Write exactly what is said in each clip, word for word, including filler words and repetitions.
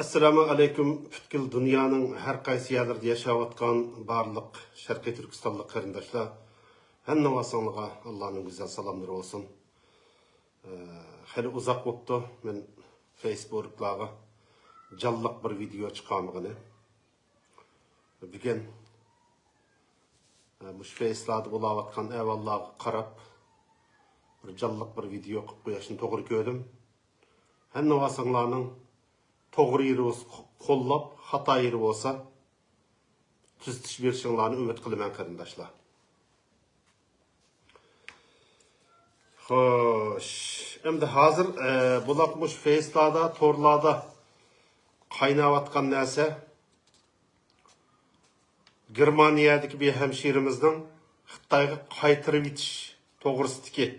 ئەسسالامۇ ئەلەيكۇم، پۈتكۈل دۇنيانىڭ ھەر قايسى يەرلىرىدە ياشاۋاتقان بارلىق شەرقىي تۈركىستانلىق قېرىنداشلار، ھەممىۋاسىڭلارغا ئاللانىڭ گۈزەل سالاملىرى بولسۇن. ئە، خېلى ئۇزاق بوپتۇ مەن فېيسبۇكلارغا جانلىق بىر ۋىدېئو چىقارمىغىنى. بۈگۈن، ئە، مۇشۇ فېيسلاردا بولاۋاتقان ئەھۋاللارغا قاراپ، بىر جانلىق بىر ۋىدېئو قىلىپ قويۇشنى توغرا كۆردۈم. ھەممىۋاسىڭلارنىڭ توغرا يېرى بولسا قوللاپ، خاتا يېرى بولسا تۈزىتىش بېرىشىڭلارنى ئۈمىد قىلىمەن، قېرىنداشلار. خوش، ئەمدى ھازىر، ئە، بۇلاق مۇشۇ فېيسلاردا، تورلاردا قايناۋاتقان نەرسە، گېرمانىيەدىكى بىر ھەمشىرىمىزنىڭ خىتايغا قايتۇرۇۋېتىش توغرىسىدىكى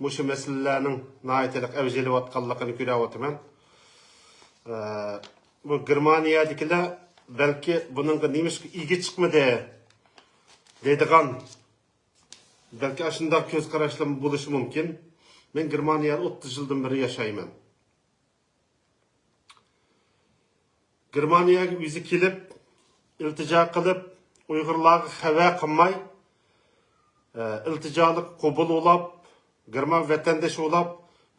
مۇشۇ مەسىلىلەرنىڭ ناھايىتى ئەۋج ئېلىۋاتقانلىقىنى كۆرۈۋاتىمەن. ئە، بۇ گېرمانىيەدىكىلەر بەلكى بۇنىڭغا نېمىشقا ئىگە چىقمىدى دەيدىغان، بەلكى ئاشۇنداق كۆز قاراشلىرىمۇ بولۇشى مۇمكىن. مەن گېرمانىيەدە ئوتتۇز يىلدىن بېرى ياشايمەن. گېرمانىيەگە ئۆزى كېلىپ، ئىلتىجا قىلىپ، ئۇيغۇرلارغا خەۋەر قىلماي، ئە، ئىلتىجالىق قوبۇل بولاپ، گېرمان ۋەتەندىشى بولاپ،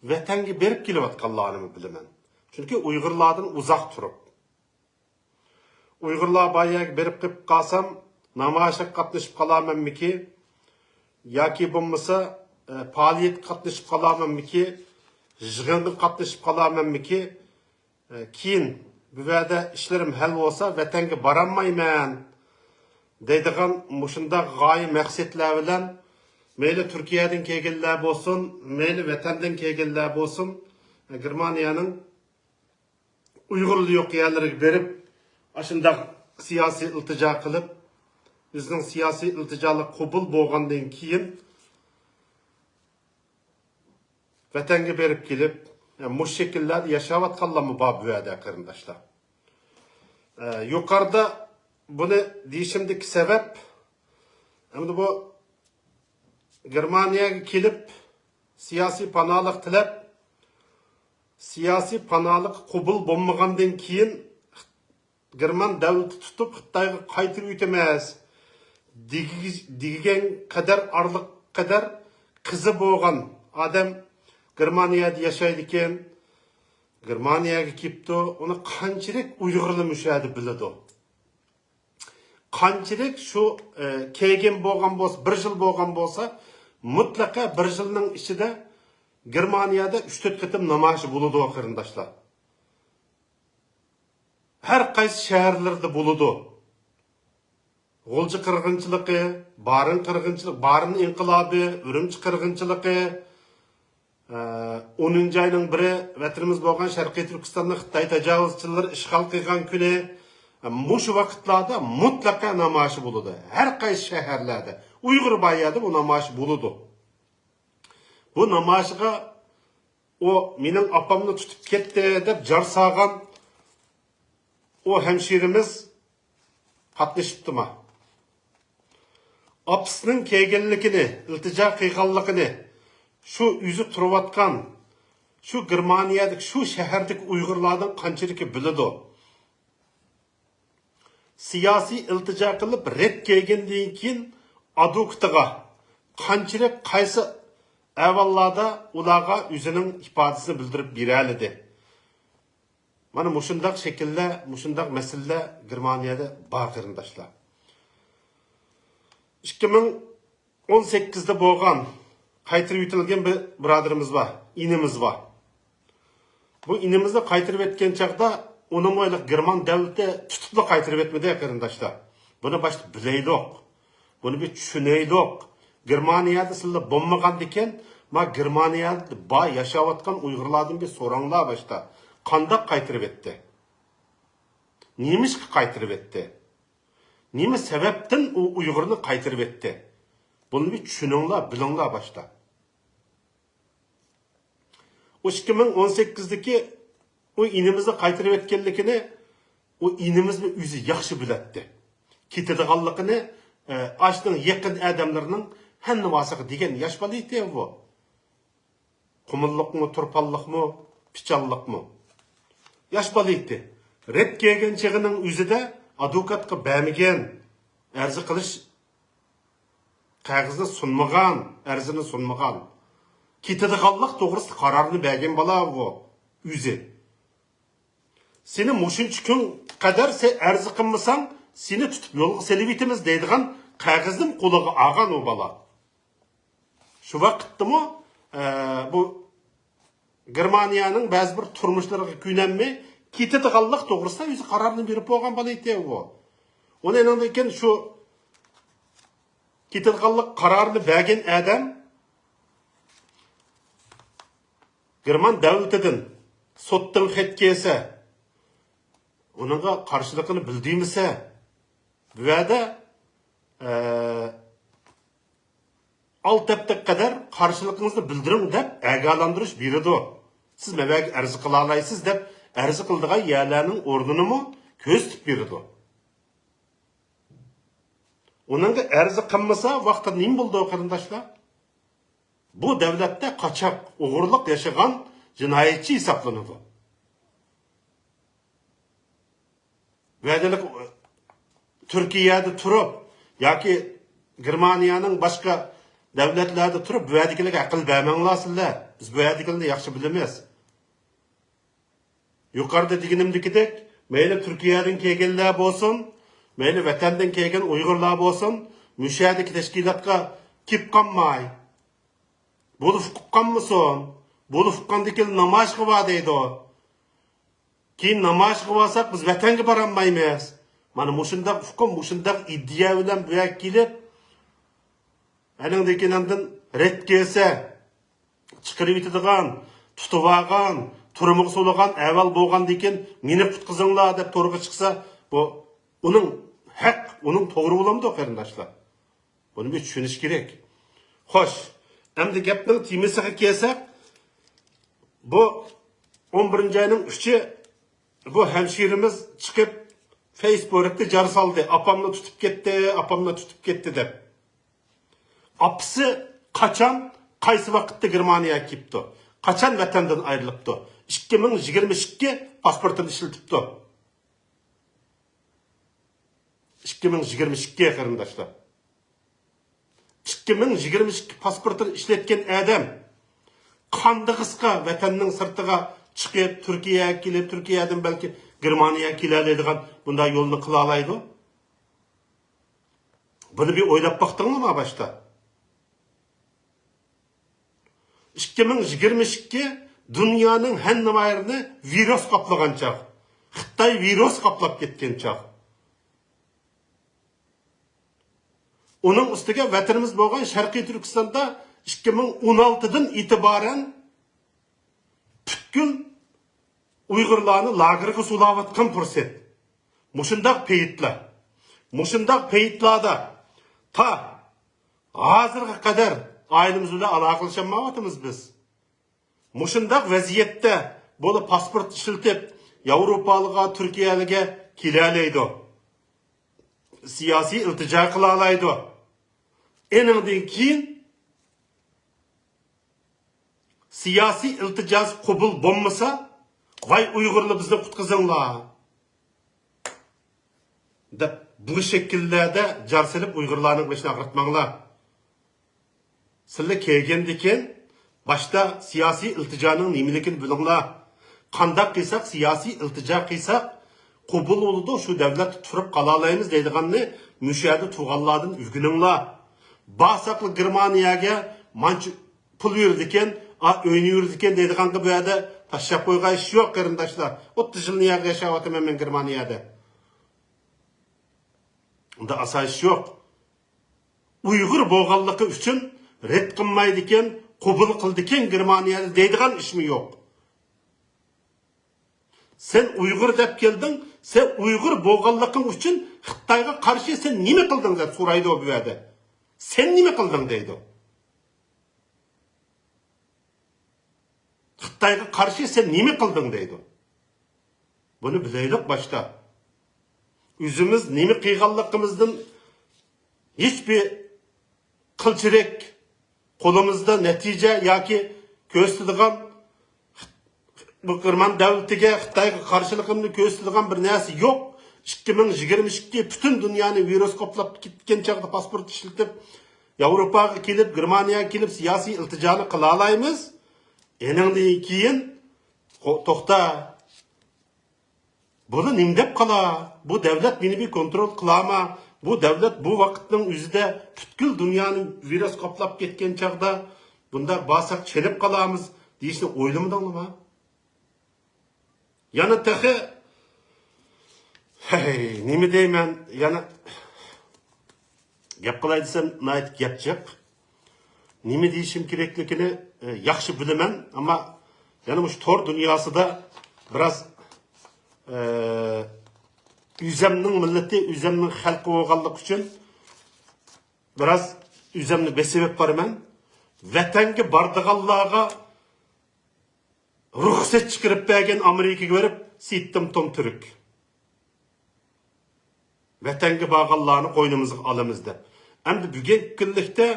ۋەتەنگە بېرىپ كېلىۋاتقانلارنىمۇ بىلىمەن. چۈنكى ئۇيغۇرلاردىن ئۇزاق تۇرۇپ، ئۇيغۇرلار بار يەرگە بېرىپ قېلىپ قالسام، نامايىشقا قاتنىشىپ قالارمەنمىكى؟ ياكى بولمىسا، ئە، پائالىيەتكە قاتنىشىپ قالارمەنمىكى؟ يىغىنغا قاتنىشىپ قالارمەنمىكى؟ ئە، كېيىن بۇ يەردە ئىشلىرىم ھەل بولسا، ۋەتەنگە بارالمايمەن دەيدىغان مۇشۇنداق غايە مەقسەتلەر بىلەن مەيلى تۈركىيەدىن كەلگەنلەر بولسۇن، مەيلى ۋەتەندىن كەلگەنلەر بولسۇن، ئە، گېرمانىيەنىڭ ئۇيغۇرلىرى يوق يەرلىرىگە بېرىپ، ئاشۇنداق سىياسىي ئىلتىجا قىلىپ، ئۆزىنىڭ سىياسىي ئىلتىجالىقى قوبۇل بولغاندىن كېيىن، ۋەتەنگە بېرىپ كېلىپ، مۇشۇ شەكىللەردە ياشاۋاتقانلارمۇ بار بۇ يەردە، قېرىنداشلار. ئە، يۇقىرىدا بۇنى دېيىشىمدىكى سەۋەب، ئەمدى بۇ گېرمانىيەگە كېلىپ، سىياسىي پاناھلىق تىلەپ، سىياسىي پاناھلىق قوبۇل بولمىغاندىن كېيىن، گېرمان دەۋلىتى تۇتۇپ، خىتايغا قايتۇرۇۋېتىمىز دېگى-، دېگەن قەدەر، ئارىلىق قەدەر قىزى بولغان ئادەم گېرمانىيەدە ياشايدىكەن. گېرمانىيەگە كېلىپتۇ. ئۇنى قانچىلىك ئۇيغۇرلار مۇشۇ يەردە بىلىدۇ؟ قانچىلىك شۇ، ئە، كەلگەن بولغان بولسا، بىر يىل بولغان بولسا، مۇتلەقە بىر يىلنىڭ ئىچىدە گېرمانىيەدە ئۈچ تۆت قېتىم نامايىش بولىدۇ، قېرىنداشلار. ھەر قايسى شەھەرلەردە بولىدۇ. غۇلجا قىرغىنچىلىقى، بارىن قىرغىنچىلىقى، بارىن ئىنقىلابى، ئۈرۈمچى قىرغىنچىلىقى، ئە، ئونىنچى ئاينىڭ بىرى ۋەتىنىمىز بولغان شەرقىي تۈركىستاننى خىتاي تاجاۋۇزچىلىرى ئىشغال قىلغان كۈنى، ئە، مۇشۇ ۋاقىتلاردا مۇتلەقە نامايىش بولىدۇ. ھەر قايسى شەھەرلەردە، ئۇيغۇر بار يەردە بۇ نامايىش بولىدۇ. بۇ نامايىشقا ئۇ مېنىڭ ئاپامنى تۇتۇپ كەتتى دەپ جار سالغان ئۇ ھەمشىرىمىز قاتنىشىپتىما؟ ئاپىسىنىڭ كەلگەنلىكىنى، ئىلتىجا قىلغانلىقىنى شۇ ئۆزى تۇرۇۋاتقان شۇ گېرمانىيەدىكى، شۇ شەھەردىكى ئۇيغۇرلاردىن قانچىلىكى بىلىدۇ؟ سىياسىي ئىلتىجا قىلىپ رەت كەلگەندىن كېيىن ئادۋوكىتىغا قانچىلىك، قايسى ئەھۋاللاردا ئۇلارغا ئۆزىنىڭ ئىپادىسىنى بىلدۈرۈپ بېرەلىدى؟ مانا مۇشۇنداق شەكىللەر، مۇشۇنداق مەسىلىلەر گېرمانىيەدە بار، قېرىنداشلار. ئىككى مىڭ ئون سەككىزدە بولغان قايتۇرۇۋېتىلگەن بىر بۇرادىرىمىز بار، ئىنىمىز بار. بۇ ئىنىمىزنى قايتۇرۇۋەتكەن چاغدا ئۇنىمۇ ھېلىقى گېرمان دەۋلىتى تۇتۇپلا قايتۇرۇۋەتمىدى، قېرىنداشلار. بۇنى باشتا بىلەيلۇق. بۇنى بىر چۈشىنەيلۇق. گېرمانىيەدە سىلەر بولمىغاندىكىن، ما گېرمانىيەدە بار ياشاۋاتقان ئۇيغۇرلاردىن بىر سوراڭلار باشتا. قانداق قايتۇرۇۋەتتى؟ نېمىشقا قايتۇرۇۋەتتى؟ نېمە سەۋەبتىن ئۇ ئۇيغۇرنى قايتۇرۇۋەتتى؟ بۇنى بىر چۈشىنىڭلار، بىلىڭلار باشتا. ئۇ ئىككى مىڭ ئون سەككىزدىكى ئۇ ئىنىمىزنى قايتۇرۇۋەتكەنلىكىنى ئۇ ئىنىمىزمۇ ئۆزى ياخشى بىلەتتى. كېتىدىغانلىقىنى، ئە، ئاشنىڭ يېقىن ئادەملىرىنىڭ ھەممىۋاسىغا دېگەن ياش بالا ئىدى بۇ. قۇمۇللۇقمۇ، تۇرپانلىقمۇ، پىچانلىقمۇ؟ ياش بالا ئىدى. رەت كەلگەن چېغىنىڭ ئۆزىدە ئادۋوكاتقا بەرمىگەن، ئەرز قىلىش قەغىزىنى سۇنمىغان، ئەرزىنى سۇنمىغان. كېتىدىغانلىق توغرىسىدا قارارنى بەرگەن بالا بۇ ئۆزى. سېنى مۇشۇنچە كۈن قەدەر سەن ئەرز قىلمىساڭ، سېنى تۇتۇپ يولغا سېلىۋېتىمىز دەيدىغان قەغىزنىمۇ قولىغا ئالغان ئۇ بالا. شۇ ۋاقىتتىمۇ، ئە، بۇ گېرمانىيەنىڭ بەزى بىر تۇرمۇشلىرىغا كۆنەلمەي كېتىدىغانلىق توغرىسىدا ئۆزى قارارنى بېرىپ بولغان بالا ئىدى ئۇ. ئۇنى ئېنىڭدىن كېيىن شۇ كېتىدىغانلىق قارارىنى بەرگەن ئادەم گېرمان دۆلىتىدىن سوتتىن خەت كەلسە، ئۇنىڭغا قارشىلىقىنى بىلدۈرمىسە، بۇ يەردە، ئە، ئالتە ھەپتە قەدەر قارشىلىقىڭىزنى بىلدۈرۈڭ دەپ ئاگاھلاندۇرۇش بېرىدۇ. سىز مەبەگە ئەرز قىلالايسىز دەپ ئەرز قىلىدىغان يەرلەرنىڭ ئورنىنىمۇ كۆرسىتىپ بېرىدۇ. ئۇنىڭغا ئەرز قىلمىسا، ۋاقتىدا نېمە بولىدۇ، قېرىنداشلار؟ بۇ دۆلەتتە قاچاق، ئوغرىلىق ياشىغان جىنايەتچى ھېسابلىنىدۇ. ۋەدىلىك تۈركىيەدە تۇرۇپ ياكى گېرمانىيەنىڭ باشقا دۆلەتلەردە تۇرۇپ، بۇ يەردىكىلەرگە ئەقىل بەرمەڭلار سىلەر. بىز بۇ يەردىكىلەرنى ياخشى بىلىمىز. يۇقىرىدا دېگىنىمدىكىدەك، مەيلى تۈركىيەدىن كەلگەنلەر بولسۇن، مەيلى ۋەتەندىن كەلگەن ئۇيغۇرلار بولسۇن، مۇشۇ يەردىكى تەشكىلاتقا كېلىپ قالماي، بولۇپ ئۇقۇپ قالمىسۇن. بولۇپ ئۇققاندىن كېيىن نامايىشقا بار دەيدۇ. كېيىن نامايىشقا بارساق، بىز ۋەتەنگە بارالمايمىز. مانا مۇشۇنداق ئۇقۇم، مۇشۇنداق ئىدىيە بىلەن بۇ يەرگە كېلىپ، ئەنىڭدىن كېيىن ئاندىن رەت كەلسە، چىقىرىۋېتىدىغان، تۇتۇۋالغان، تۈرمىگە سولىغان ئەھۋال بولغاندىن كېيىن، مېنى قۇتقۇزۇڭلار دەپ تورغا چىقسا، بۇ ئۇنىڭ ھەق، ئۇنىڭ توغرا بولامدۇ، قېرىنداشلار؟ بۇنى بىر چۈشىنىش كېرەك. خوش، ئەمدى گەپنىڭ تېمىسىغا كەلسەك، بۇ ئون بىرىنچى ئاينىڭ ئۈچى بۇ ھەمشىرىمىز چىقىپ، فېيسبۇكتا جار سالدى، «ئاپامنى تۇتۇپ كەتتى، ئاپامنى تۇتۇپ كەتتى» دەپ. ئاپىسى قاچان، قايسى ۋاقىتتا گېرمانىيەگە كېلىپتۇ؟ قاچان ۋەتەندىن ئايرىلىپتۇ؟ ئىككى مىڭ يىگىرمە ئىككى پاسپورتىنى ئىشلىتىپتۇ. ئىككى مىڭ يىگىرمە ئىككى، قېرىنداشلار. ئىككى مىڭ يىگىرمە ئىككى پاسپورتىنى ئىشلەتكەن ئادەم قاندىغىسقا ۋەتەننىڭ سىرتىغا چىقىپ، تۈركىيەگە كېلىپ، تۈركىيەدىن بەلكى گېرمانىيەگە كېلەلەيدىغان بۇنداق يولنى قىلالايدۇ؟ بۇنى بىر ئويلاپ باقتىڭلارمۇ باشتا؟ ئىككى مىڭ يىگىرمە ئىككى دۇنيانىڭ ھەممە يېرىنى ۋىرۇس قاپلىغان چاغ. خىتاي ۋىرۇس قاپلاپ كەتكەن چاغ. ئۇنىڭ ئۈستىگە ۋەتىنىمىز بولغان شەرقىي تۈركىستاندا ئىككى مىڭ ئون ئالتىدىن ئېتىبارەن پۈتكۈل ئۇيغۇرلارنى لاگېرغا سولاۋاتقان پۇرسەت. مۇشۇنداق پەيتلەر، مۇشۇنداق پەيتلەردە تا ھازىرغا قەدەر ئائىلىمىز بىلەن ئالاقىلىشالمايۋاتىمىز بىز. مۇشۇنداق ۋەزىيەتتە بولۇپ پاسپورت ئىشلىتىپ، ياۋروپالىغا، تۈركىيەلىگە كېلەلەيدۇ. سىياسىي ئىلتىجا قىلالايدۇ. ئېنىڭدىن كېيىن سىياسىي ئىلتىجاسى قوبۇل بولمىسا، «ۋاي ئۇيغۇرلار، بىزنى قۇتقۇزۇڭلار» دەپ، بۇ شەكىللەردە جار سېلىپ، ئۇيغۇرلارنىڭ بېشىنى ئاغرىتماڭلار. سىلەر كەلگەندىكىن باشتا سىياسىي ئىلتىجانىڭ نېمىلىكىنى بىلىڭلار. قانداق قىلساق، سىياسىي ئىلتىجا قىلساق، قوبۇل بولىدۇ، شۇ دەۋلەتتە تۇرۇپ قالالايمىز دەيدىغاننى مۇشۇ يەردە تۇرغانلاردىن ئۆگىنىڭلار. بارساقلا گېرمانىيەگە مانچە پۇل بېرىدىكەن، ئا، ئۆينى بېرىدىكەن دەيدىغانغا بۇ يەردە تاشلاپ قويغان ئىش يوق، قېرىنداشلار. ئوتتۇز يىلنى يەرگە ياشاۋاتىمەن مەن گېرمانىيەدە. ئۇندا ئاساس يوق. ئۇيغۇر بولغانلىقى ئۈچۈن رەت قىلمايدىكەن، قوبۇل قىلىدىكەن گېرمانىيەدە دەيدىغان ئىشمۇ يوق. سەن ئۇيغۇر دەپ كەلدىڭ، سەن ئۇيغۇر بولغانلىقىڭ ئۈچۈن خىتايغا قارشى سەن نېمە قىلدىڭ دەپ سورايدۇ بۇ يەردە. سەن نېمە قىلدىڭ دەيدۇ. خىتايغا قارشى سەن نېمە قىلدىڭ دەيدۇ. بۇنى بىلەيلۇق باشتا. ئۆزىمىز نېمە قىلغانلىقىمىزدىن ھېچبىر قىلچىلىك قولىمىزدا نەتىجە ياكى كۆرسىتىدىغان، بۇ قىرمان دۆلىتىگە، خىتايغا قارشىلىقىمنى كۆرسىتىدىغان بىر نەرسە يوق. ئىككى مىڭ يىگىرمە ئىككى پۈتۈن دۇنيانى ۋىرۇس قاپلاپ كەتكەن چاغدا پاسپورت ئىشلىتىپ، ياۋروپاغا كېلىپ، گېرمانىيەگە كېلىپ سىياسىي ئىلتىجانى قىلالايمىز. ئېنىڭدىن كېيىن، قو-، توختا. بۇنى نېمە دەپ قالا؟ بۇ دۆلەت مېنى بىر كونترول قىلامۇ؟ بۇ دۆلەت بۇ ۋاقىتنىڭ ئۆزىدە پۈتكۈل دۇنيانى ۋىرۇس قاپلاپ كەتكەن چاغدا بۇنداق بارساق چېنىپ قالامىز دېيىشنى ئويلىمىدىڭلارمۇ؟ يەنە تېخى، ھەي، نېمە دەيمەن، يەنە گەپ قىلاي دېسەم، ناھايىتى گەپ جىق. نېمە دېيىشىم كېرەكلىكىنى، ئە، ياخشى بىلىمەن، ئەمما يەنە مۇشۇ تور دۇنياسىدا بىراز، ئە، ئۆزەمنىڭ مىللىتى، ئۆزەمنىڭ خەلقى بولغانلىقى ئۈچۈن بىراز ئۆزەمنى بېسىۋېلىپ بارىمەن. ۋەتەنگە بارىدىغانلارغا رۇخسەت چىقىرىپ بەرگەن ئامېرىكىغا بېرىپ، سېيىتتىم توم تۈرك. ۋەتەنگە بارغانلارنى قوينىمىزغا ئالىمىز دەپ. ئەمدى بۈگۈنكى كۈنلۈكتە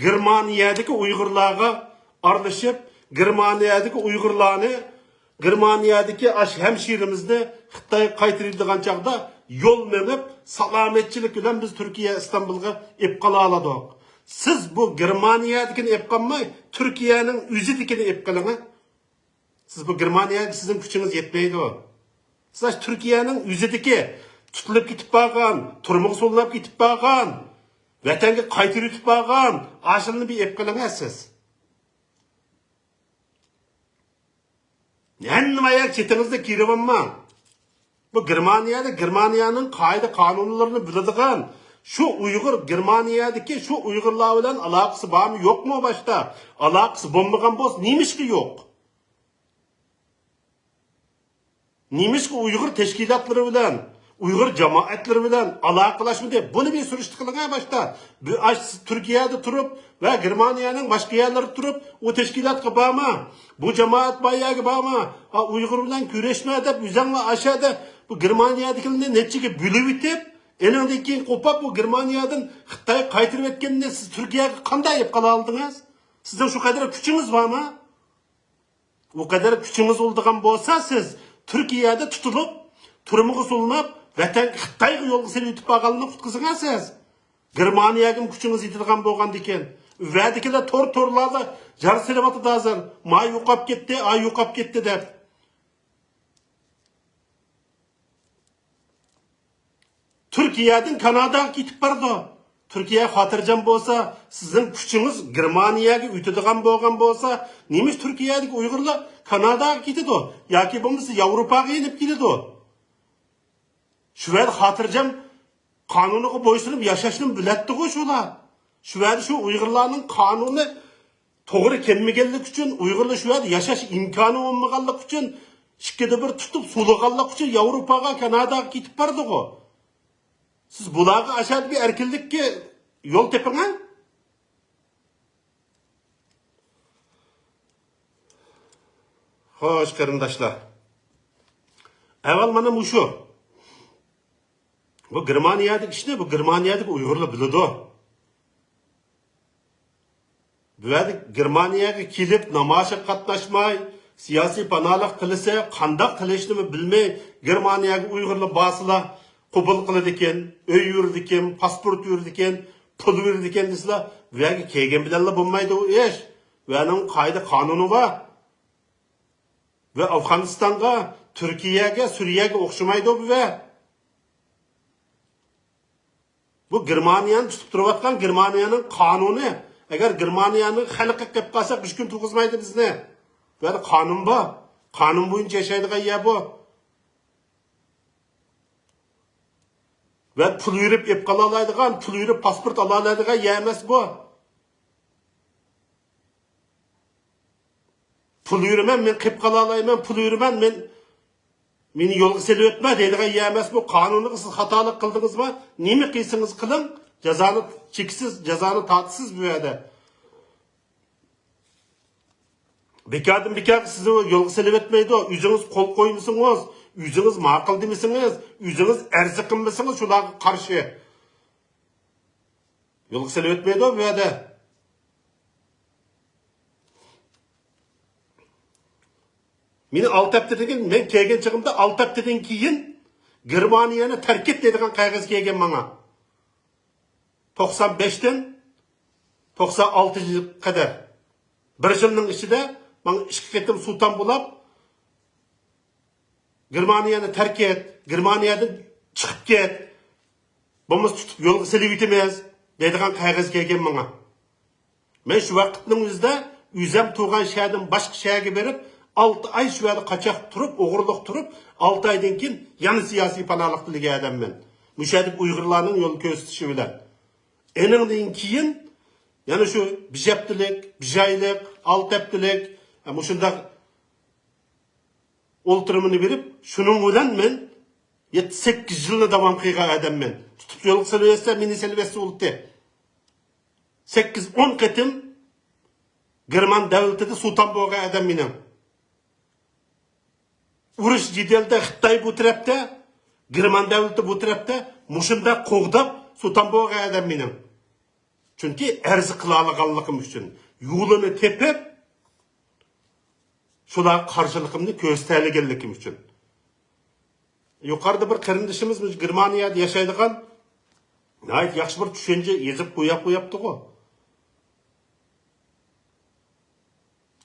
گېرمانىيەدىكى ئۇيغۇرلارغا ئارىلىشىپ، گېرمانىيەدىكى ئۇيغۇرلارنى، گېرمانىيەدىكى ئاش ھەمشىرىمىزنى خىتايغا قايتۇرىدىغان چاغدا يول مېڭىپ، سالامەتچىلىك بىلەن بىز تۈركىيە ئىستانبۇلغا ئېلىپ قالالىدۇق. سىز بۇ گېرمانىيەدىكىنى ئېلىپ قالماي، تۈركىيەنىڭ ئۆزىدىكىنى ئېلىپ قېلىڭ. سىز بۇ گېرمانىيەگە سىزنىڭ كۈچىڭىز يەتمەيدۇ. سىز تۈركىيەنىڭ ئۆزىدىكى تۇتۇلۇپ كېتىپ بارغان، تۈرمىگە سولىنىپ كېتىپ بارغان، ۋەتەنگە قايتۇرۇۋېتىپ بارغان ئاشۇلارنى بىر ئېلىپ قېلىڭە سىز. ھەممە ئاياق چېتىڭىزدا كىرىۋالماڭ. بۇ گېرمانىيەدە گېرمانىيەنىڭ قائىدە قانۇنلىرىنى بىلىدىغان، شۇ ئۇيغۇر، گېرمانىيەدىكى شۇ ئۇيغۇرلار بىلەن ئالاقىسى بارمۇ يوقمۇ باشتا؟ ئالاقىسى بولمىغان بولسا نېمىشقا يوق؟ نېمىشقا ئۇيغۇر تەشكىلاتلىرى بىلەن، ئۇيغۇر جامائەتلىرى بىلەن ئالاقىلاشمىدى؟ بۇنى بىر سۈرۈشتە قىلىڭ ھە باشتا. بۇ ئاش-، سىز تۈركىيەدە تۇرۇپ ۋە گېرمانىيەنىڭ باشقا يەرلىرىدە تۇرۇپ، ئۇ تەشكىلاتقا بارما، بۇ جامائەت بار يەرگە بارما، ئا، ئۇيغۇر بىلەن كۆرۈشمە دەپ، ئۆزەڭلار ئاشەدە بۇ گېرمانىيەدىكىلەرنى نەچچىگە بۆلۈۋېتىپ، ئېنىڭدىن كېيىن قوپاپ، بۇ گېرمانىيەدىن خىتايغا قايتۇرۇۋەتكەننى سىز تۈركىيەگە قانداق ئېلىپ قالالىدىڭىز؟ سىزنىڭ شۇ قەدەر كۈچىڭىز بارما؟ ئۇ قەدەر كۈچىڭىز بولىدىغان بولسا، سىز تۈركىيەدە تۇتۇلۇپ، تۈرمىگە سولىنىپ، ۋەتەنگە خىتايغا يولغا سېلىۋېتىپ بارغانلىقىنى قۇتقۇزىڭە سىز. گېرمانىيەگىمۇ كۈچىڭىز يېتىدىغان بولغاندىكىن. ۋەدىكىلەر تور-تورلاردا جار سېلىۋاتىدۇ ھازىر. ما يوقاپ كەتتى، ئا يوقاپ كەتتى دەپ. تۈركىيەدىن كاناداغا كېتىپ بارىدۇ. تۈركىيە خاتىرجەم بولسا، سىزنىڭ كۈچىڭىز گېرمانىيەگە ئۆتىدىغان بولغان بولسا، نېمىش تۈركىيەدىكى ئۇيغۇرلار كاناداغا كېتىدۇ ياكى بولمىسا ياۋروپاغا يېنىپ كېلىدۇ؟ شۇ يەردە خاتىرجەم قانۇنىغا بويسۇنۇپ ياشاشنى بىلەتتىغۇ شۇلار. شۇ يەردە شۇ ئۇيغۇرلارنىڭ قانۇنى توغرا كەلمىگەنلىكى ئۈچۈن، ئۇيغۇرلار شۇ يەردە ياشاش ئىمكانى بولمىغانلىقى ئۈچۈن، ئىككىدە بىر تۇتۇپ سولىغانلىقى ئۈچۈن ياۋروپاغا، كاناداغا كېتىپ بارىدىغۇ. سىز بۇلارغا ئاشۇ يەردە بىر ئەركىنلىككە يول تېپىڭە. خوش، قېرىنداشلار. ئەھۋال مانا مۇشۇ. بۇ گېرمانىيەدىكى ئىشنى بۇ گېرمانىيەدىكى ئۇيغۇرلار بىلىدۇ. بۇ يەردە گېرمانىيەگە كېلىپ نامايىشقا قاتناشماي، سىياسىي پاناھلىق تىلىسە، قانداق تىلەشنىمۇ بىلمەي، گېرمانىيەگە ئۇيغۇرلار بارسىلا قوبۇل قىلىدىكەن، ئۆي بېرىدىكەن، پاسپورت بېرىدىكەن، پۇل بېرىدىكەن دېسىلا، بۇ يەرگە كەلگەن بىلەنلا بولمايدۇ ئۇ ئىش. بۇ يەرنىڭ قائىدە قانۇنى بار. ۋە ئافغانىستانغا، تۈركىيەگە، سۈرىيەگە ئوخشىمايدۇ بۇ يەر. بۇ گېرمانىيەنى تۇتۇپ تۇرۇۋاتقان گېرمانىيەنىڭ قانۇنى. ئەگەر گېرمانىيەنىڭ خەلقى قېلىپ قالساق، بىر كۈن تۇرغۇزمايدۇ بىزنى. بۇ يەردە قانۇن بار. قانۇن بويىچە ياشايدىغان يەر بۇ. ۋە پۇل يۈرۈپ ئېپ قالالايدىغان، پۇل يۈرۈپ پاسپورت ئالالايدىغان يەر ئەمەس بۇ. پۇل يۈرىمەن، مەن قېپ قالالايمەن، پۇل يۈرىمەن، مەن، مېنى يولغا سېلىۋەتمە دەيدىغان يەر ئەمەس بۇ. قانۇنغا سىز خاتالىق قىلدىڭىزمۇ، نېمە قىلسىڭىز قىلىڭ، جازانى چېكىسىز، جازانى تارتىسىز بۇ يەردە. بىكاردىن بىكارغا سىزنى يولغا سېلىۋەتمەيدۇ. ئۆزىڭىز قول قويمىسىڭىز، ئۆزىڭىز ماقۇل دېمىسىڭىز، ئۆزىڭىز ئەرز قىلمىسىڭىز شۇلارغا قارشى. يولغا سېلىۋەتمەيدۇ بۇ يەردە. مېنى ئالتە ھەپتىدىن كېيىن، مەن كەلگەن چېغىمدا ئالتە ھەپتىدىن كېيىن گېرمانىيەنى تەرك ئەت دەيدىغان قەغەز كەلگەن ماڭا. توقسان بەشتىن توقسان ئالتىنچى قەدەر. بىر يىلنىڭ ئىچىدە ماڭا ئىككى قېتىم سۇلتان بولاپ، گېرمانىيەنى تەرك ئەت، گېرمانىيەدىن چىقىپ كەت، بولمىسا تۇتۇپ يولغا سېلىۋېتىمىز دەيدىغان قەغەز كەلگەن ماڭا. مەن شۇ ۋاقىتنىڭ ئۆزىدە ئۆزەم تۇرغان شەھەردىن باشقا شەھەرگە بېرىپ، ئالتە ئاي شۇ يەردە قاچاق تۇرۇپ، ئوغرىلىق تۇرۇپ، ئالتە ئايدىن كېيىن يەنە سىياسىي پاناھلىق تىلىگەن ئادەممەن. مۇشۇ يەردىكى ئۇيغۇرلارنىڭ يول كۆرسىتىشى بىلەن. ئېنىڭدىن كېيىن يەنە شۇ بىر ھەپتىلىك، بىر ئايلىق، ئالتە ھەپتىلىك، ھە، مۇشۇنداق ئولتۇرۇمىنى بېرىپ، شۇنىڭ بىلەن مەن يەتتە، سەككىز يىلنى داۋام قىلغان ئادەممەن. تۇتۇپ يولغا سېلىۋەتسە، مېنى سېلىۋەتسە بولدى. سەككىز، ئون قېتىم گېرمان دۆلىتىدە سۇلتان بولغان ئادەم مېنىڭ. ئۇرۇش جېدەلدە خىتاي بۇ تەرەپتە، گېرمان دۆلىتى بۇ تەرەپتە مۇشۇنداق قوغداپ سۇلتان بولغان ئادەم مېنىڭ. چۈنكى ئەرز قىلالىغانلىقىم ئۈچۈن، يولىنى تېپىپ، شۇلارغا قارشىلىقىمنى كۆرسىتەلىگەنلىكىم ئۈچۈن. يۇقىرىدا بىر قېرىندىشىمىز مۇشۇ گېرمانىيەدە ياشايدىغان ناھايىتى ياخشى بىر چۈشەنچە يېزىپ قوياپ قوياپتىغۇ.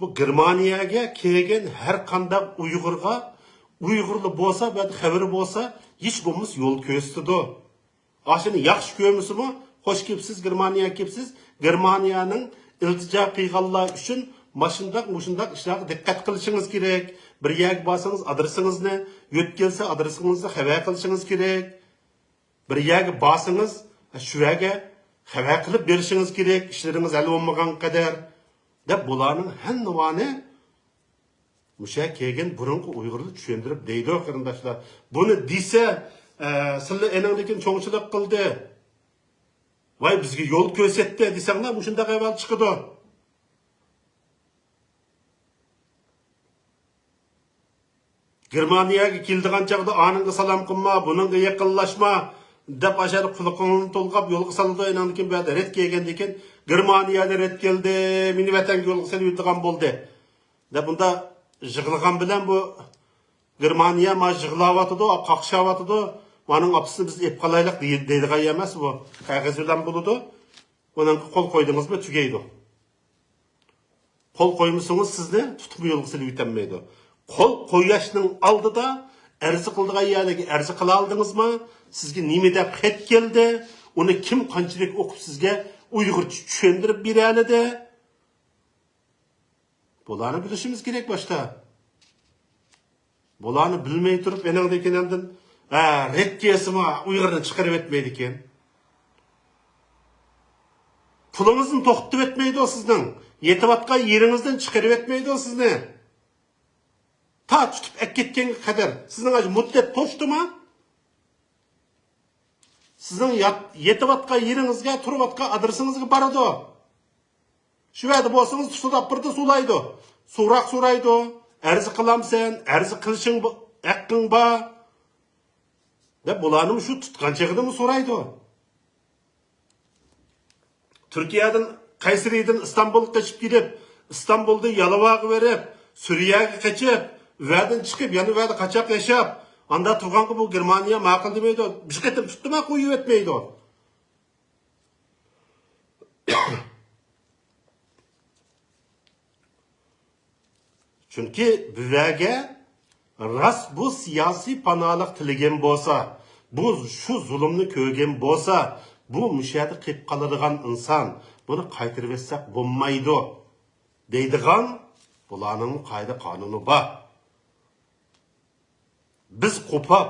بۇ گېرمانىيەگە كەلگەن ھەر قانداق ئۇيغۇرغا، ئۇيغۇرلا بولسا، بەدە خەۋىرى بولسا، ھېچ بولمىسا يول كۆرسىتىدۇ. ئاشۇنى ياخشى كۆرمىسىمۇ، خوش كېلىپسىز، گېرمانىيەگە كېلىپسىز. گېرمانىيەنىڭ ئىلتىجا قىلغانلار ئۈچۈن ماشۇنداق، مۇشۇنداق ئىشلارغا دىققەت قىلىشىڭىز كېرەك. بىر يەرگە بارسىڭىز، ئادرېسىڭىزنى، يۆتكەلسە ئادرېسىڭىزنى خەۋەر قىلىشىڭىز كېرەك. بىر يەرگە بارسىڭىز، شۇ يەرگە خەۋەر قىلىپ بېرىشىڭىز كېرەك، ئىشلىرىڭىز ھەل بولمىغان قەدەر، دەپ بۇلارنىڭ ھەممىۋانى مۇشۇ يەرگە كەلگەن بۇرۇنقى ئۇيغۇرلار چۈشەندۈرۈپ دەيدۇ، قېرىنداشلار. بۇنى دېسە، ئە، سىلەر ئېنىڭدىن كېيىن چوڭچىلىق قىلدى، ۋاي، بىزگە يول كۆرسەتتى دېسەڭلار، مۇشۇنداق ئەھۋال چىقىدۇ. گېرمانىيەگە كېلىدىغان چاغدا ئانىڭغا سالام قىلما، بۇنىڭغا يېقىنلاشما، دەپ ئاشۇ يەردە قۇلىقىڭنى تولغاپ يولغا سالىدۇ. ئېنىڭدىن كېيىن بۇ يەردە رەت كەلگەندىن كېيىن، گېرمانىيەدىن رەت كەلدى، مېنى ۋەتەنگە يولغا سېلىۋېتىدىغان بولدى، دەپ بۇنداق يىغلىغان بىلەن بۇ گېرمانىيە ما يىغلاۋاتىدۇ، قاقشاۋاتىدۇ، مانىڭ ئاپىسىنى بىز ئېلىپ قالايلىق دېي-، دەيدىغان ئەمەس بۇ. قەغەز بىلەن بولىدۇ. ئۇنىڭغا قول قويدىڭىزمۇ تۈگەيدۇ. قول قويمىسىڭىز سىزنى تۇتۇپمۇ يولغا سېلىۋېتەلمەيدۇ. قول قويۇشنىڭ ئالدىدا ئەرز قىلىدىغان يەرلەرگە ئەرز قىلالدىڭىزمۇ؟ سىزگە نېمە دەپ خەت كەلدى؟ ئۇنى كىم قانچىلىك ئوقۇپ سىزگە ئۇيغۇرچە چۈشەندۈرۈپ بېرەلىدى؟ بۇلارنى بىلىشىمىز كېرەك باشتا. بۇلارنى بىلمەي تۇرۇپ، ئېنىڭدىن كېيىن ئاندىن، ھە، رەت كەلسىمۇ ئۇيغۇرنى چىقىرىۋەتمەيدىكەن. پۇلىڭىزنى توختىتىۋەتمەيدۇ سىزنىڭ. يېتىۋاتقان يېرىڭىزدىن چىقىرىۋەتمەيدۇ سىزنى. تا تۇتۇپ ئەكەتكەنگە قەدەر. سىزنىڭ ئاشۇ مۇددەت توشتىمۇ؟ سىزنىڭ يات-، يېتىۋاتقان يېرىڭىزگە، تۇرۇۋاتقان ئادرېسىڭىزگە بارىدۇ. شۇ يەردە بولسىڭىز، تۇتۇپ بىردە سورايدۇ. سوراق سورايدۇ. ئەرز قىلامسەن؟ ئەرز قىلىشىڭ بو-، ھەققىڭ بار. دەپ بۇلارنىمۇ شۇ تۇتقان چېغىدىمۇ سورايدۇ. تۈركىيەدىن، قەيسىرىدىن ئىستانبۇلغا قېچىپ كېلىپ، ئىستانبۇلدا يالىۋاغا بېرىپ، سۈرىيەگە قېچىپ، ۋەدىن چىقىپ، يەنە ۋەدە قاچاق ياشاپ، ئاندا تۇرغانغا بۇ گېرمانىيە ماقۇل دېمەيدۇ. بىر قېتىم تۇتتىما قويۇۋەتمەيدۇ. چۈنكى بۇ يەرگە راست بۇ سىياسىي پاناھلىق تىلىگەن بولسا، بۇ شۇ زۇلۇمنى كۆرگەن بولسا، بۇ مۇشۇ يەردە قېلىپ قالىدىغان ئىنسان، بۇنى قايتۇرۇۋەتسەك بولمايدۇ دەيدىغان بۇلارنىڭ قائىدە قانۇنى بار. بىز قوپاپ،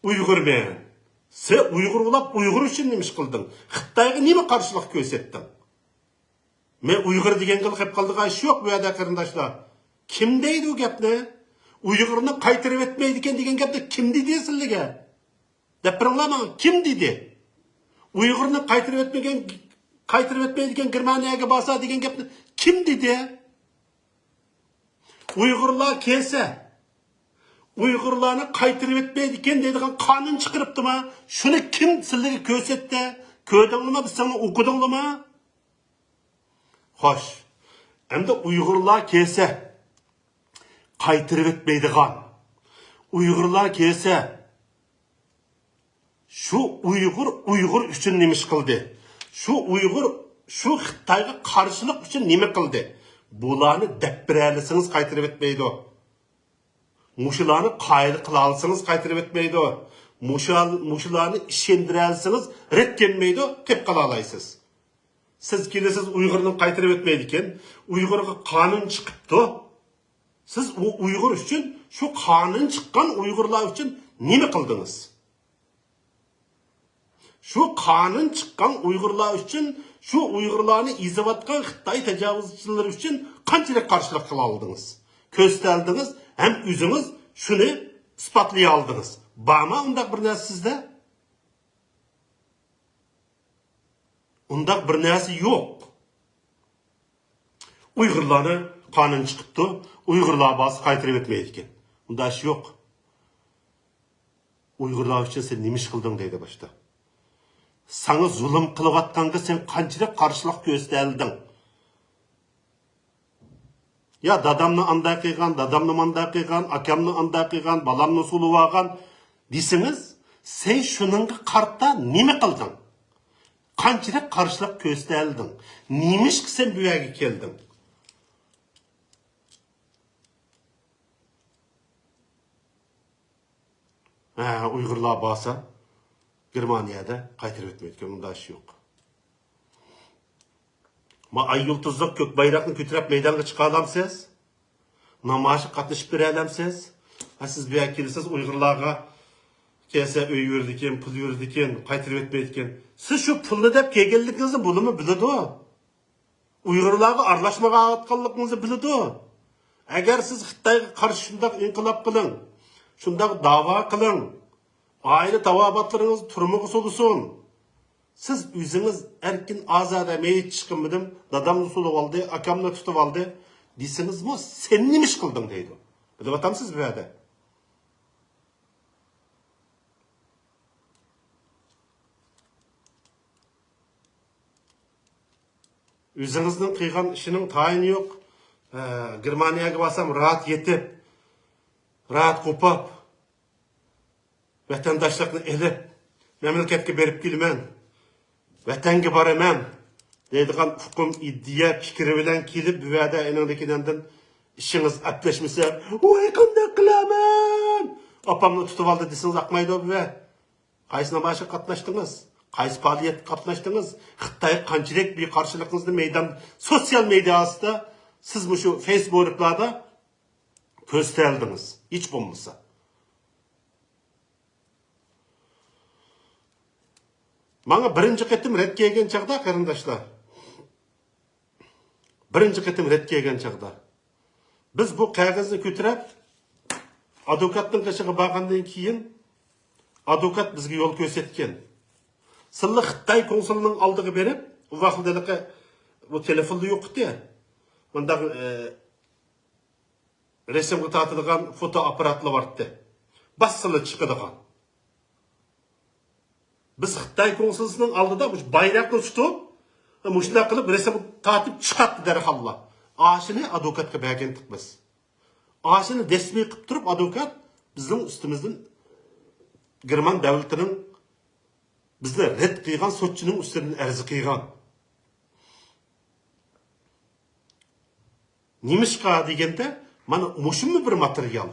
ئۇيغۇرمەن، سەن ئۇيغۇر بولاپ ئۇيغۇر ئۈچۈن نېمە ئىش قىلدىڭ؟ خىتايغا نېمە قارشىلىق كۆرسەتتىڭ؟ مەن ئۇيغۇر دېگەنگە قېلىپ قالىدىغان ئىش يوق بۇ يەردە، قېرىنداشلار. كىم دەيدۇ گەپنى؟ ئۇيغۇرنى قايتۇرۇۋەتمەيدىكەن دېگەن گەپنى كىم دېدى سىلىگە؟ دەپ بېرىڭلار ماڭا، كىم دېدى؟ ئۇيغۇرنى قايتۇرۇۋەتمىگەن، قايتۇرۇۋەتمەيدىكەن گېرمانىيەگە بارسا دېگەن گەپنى كىم دېدى؟ ئۇيغۇرلار كەلسە، ئۇيغۇرلارنى قايتۇرۇۋەتمەيدىكەن دەيدىغان قانۇن چىقىرىپتىما؟ شۇنى كىم سىلەرگە كۆرسەتتى؟ كۆردۈڭلارمۇ؟ بىز سىلەرنى ئوقۇدۇڭلارمۇ؟ خوش. ئەمدى ئۇيغۇرلار كەلسە، قايتۇرۇۋەتمەيدىغان. ئۇيغۇرلار كەلسە، شۇ ئۇيغۇر ئۇيغۇر ئۈچۈن نېمە ئىش قىلدى؟ شۇ ئۇيغۇر شۇ خىتايغا قارشىلىق ئۈچۈن نېمە قىلدى؟ بۇلارنى دەپ بېرەلىسىڭىز قايتۇرۇۋەتمەيدۇ. مۇشۇلارنى قايىل قىلالىسىڭىز قايتۇرۇۋەتمەيدۇ. مۇشۇ-، مۇشۇلارنى ئىشەندۈرەلىسىڭىز رەت كەلمەيدۇ، قېپ قالالايسىز. سىز كېلىسىز ئۇيغۇرنى قايتۇرۇۋەتمەيدىكەن، ئۇيغۇرغا قانۇن چىقىپتۇ. سىز ئۇ ئۇيغۇر ئۈچۈن، شۇ قانۇن چىققان ئۇيغۇرلار ئۈچۈن نېمە قىلدىڭىز؟ شۇ قانۇن چىققان ئۇيغۇرلار ئۈچۈن، شۇ ئۇيغۇرلارنى ئېزىۋاتقان خىتاي تاجاۋۇزچىلىرى ئۈچۈن قانچىلىك قارشىلىق قىلالدىڭىز؟ كۆرسىتەلدىڭىز ھەم ئۆزىڭىز شۇنى ئىسپاتلىيالدىڭىز. بارمۇ ئۇنداق بىر نەرسە سىزدە؟ ئۇنداق بىر نەرسە يوق. ئۇيغۇرلارنى قانۇن چىقىپتۇ، ئۇيغۇرلار بارسا قايتۇرۇۋەتمەيدىكەن. ئۇنداق ئىش يوق. ئۇيغۇرلار ئۈچۈن سەن نېمە ئىش قىلدىڭ دەيدۇ باشتا. ساڭا زۇلۇم قىلىۋاتقانغا سەن قانچىلىك قارشىلىق كۆرسىتەلدىڭ؟ يا دادامنى ئانداق قىلغان، دادامنى مانداق قىلغان، ئاكامنى ئانداق قىلغان، بالامنى سولىۋالغان دېسىڭىز، سەن شۇنىڭغا قارىتا نېمە قىلدىڭ؟ قانچىلىك قارشىلىق كۆرسىتەلدىڭ؟ نېمىشقا سەن بۇ يەرگە كەلدىڭ؟ ھە، ئۇيغۇرلار بارسا، گېرمانىيەدە قايتۇرۇۋەتمەيدىكەن، ئۇنداق ئىش يوق. ما ئاي يۇلتۇزلۇق كۆك بايراقنى كۆتۈرۈپ مەيدانغا چىقالامسىز؟ نامايىشقا قاتنىشىپ بېرەلەمسىز؟ ھە، سىز بۇ يەرگە كېلىسىز، ئۇيغۇرلارغا كەلسە ئۆي بېرىدىكەن، پۇل بېرىدىكەن، قايتۇرۇۋەتمەيدىكەن. سىز شۇ پۇلنى دەپ كەلگەنلىكىڭىزنى بۇلىمۇ بىلىدۇ. ئۇيغۇرلارغا ئارىلاشمايۋاتقانلىقىڭىزنى بىلىدۇ. ئەگەر سىز خىتايغا قارشى شۇنداق ئىنقىلاب قىلىڭ، شۇنداق داۋا قىلىڭ، ئائىلە تاۋابىئاتلىرىڭىز تۈرمىگە سولىسۇن. سىز ئۆزىڭىز ئەركىن ئازادە مەيدانغا چىقمىدىم، دادامنى سولىۋالدى، ئاكامنى تۇتۇۋالدى دېسىڭىزمۇ، سەن نېمە ئىش قىلدىڭ دەيدۇ. بىلىۋاتامسىز بۇ يەردە؟ ئۆزىڭىزنىڭ قىلغان ئىشىنىڭ تايىنى يوق. ئە، گېرمانىيەگە بارسام، راھەت يېتىپ، راھەت قوپۇپ، ۋەتەنداشلىقنى ئېلىپ، مەملىكەتكە بېرىپ كېلىمەن، ۋەتەنگە بارىمەن دەيدىغان ئۇقۇم، ئىدىيە، پىكرى بىلەن كېلىپ، بۇ يەردە ئېنىڭدىكىنىڭدىن ئىشىڭىز ئەپلەشمىسە، ۋاي، قانداق قىلارمەن؟ ئاپامنى تۇتۇۋالدى دېسىڭىز ئاقمايدۇ بۇ يەر. قايسى نامايىشقا قاتناشتىڭىز؟ قايسى پائالىيەتكە قاتناشتىڭىز؟ خىتايغا قانچىلىك بىر قارشىلىقىڭىزنى مەيدان، سوتسىيال مېدىيا ئاستىدا سىز مۇشۇ فېيسبۇكلاردا كۆرسىتەلدىڭىز، ھېچ بولمىسا. ماڭا بىرىنچى قېتىم رەت كەلگەن چاغدا، قېرىنداشلار، بىرىنچى قېتىم رەت كەلگەن چاغدا، بىز بۇ قەغەزنى كۆتۈرۈپ، ئادۋوكاتنىڭ قېشىغا بارغاندىن كېيىن، ئادۋوكات بىزگە يول كۆرسەتكەن. سىللە خىتاي كونسۇلىنىڭ ئالدىغا بېرىپ، ئۇ ۋاقىتتا ھېلىقى بۇ تېلېفونلا يوق ئىدى. مۇنداق، ئە، رەسىمگە تارتىدىغان فوتو ئاپپاراتلار بارتتى. باسسىلا چىقىدىغان. بىز خىتاي كونسۇلىسىنىڭ ئالدىدا مۇشۇ بايراقنى تۇتۇپ، مۇشۇنداق قىلىپ رەسىمگە تارتىپ چىقاتتى دەرھاللا. ئاشۇنى ئادۋوكاتقا بەرگەنتۇق بىز. ئاشۇنى رەسمىي قىلىپ تۇرۇپ، ئادۋوكات بىزنىڭ ئۈستىمىزدىن گېرمان دۆلىتىنىڭ بىزنى رەت قىلغان سوتچىنىڭ ئۈستىدىن ئەرز قىلغان. نېمىشقا دېگەندە، مانا مۇشۇمۇ بىر ماتېرىيال.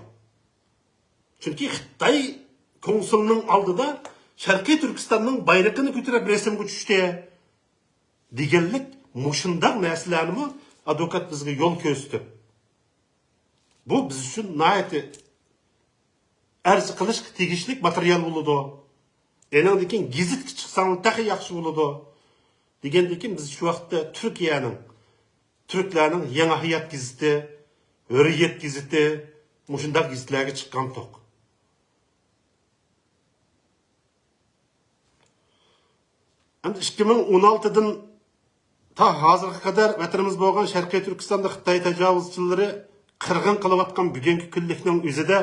چۈنكى خىتاي كونسۇلىنىڭ ئالدىدا شەرقىي تۈركىستاننىڭ بايرىقىنى كۆتۈرۈپ رەسىمگە چۈشتى دېگەنلىك مۇشۇنداق نەرسىلەرنىمۇ ئادۋوكات بىزگە يول كۆرسىتىپ، بۇ بىز ئۈچۈن ناھايىتى ئەرز قىلىشقا تېگىشلىك ماتېرىيال بولىدۇ. ئېنىڭدىن كېيىن گېزىتكە چىقساڭ تېخى ياخشى بولىدۇ. دېگەندىن كېيىن بىز شۇ ۋاقىتتا تۈركىيەنىڭ، تۈركلەرنىڭ يېڭى ھايات گېزىتى، ھۆررىيەت گېزىتى، مۇشۇنداق گېزىتلەرگە چىققانتۇق. ئەمدى ئىككى مىڭ ئون ئالتىدىن تا ھازىرغا قەدەر ۋەتىنىمىز بولغان شەرقىي تۈركىستاندا خىتاي تاجاۋۇزچىلىرى قىرغىن قىلىۋاتقان بۈگۈنكى كۈنلۈكنىڭ ئۆزىدە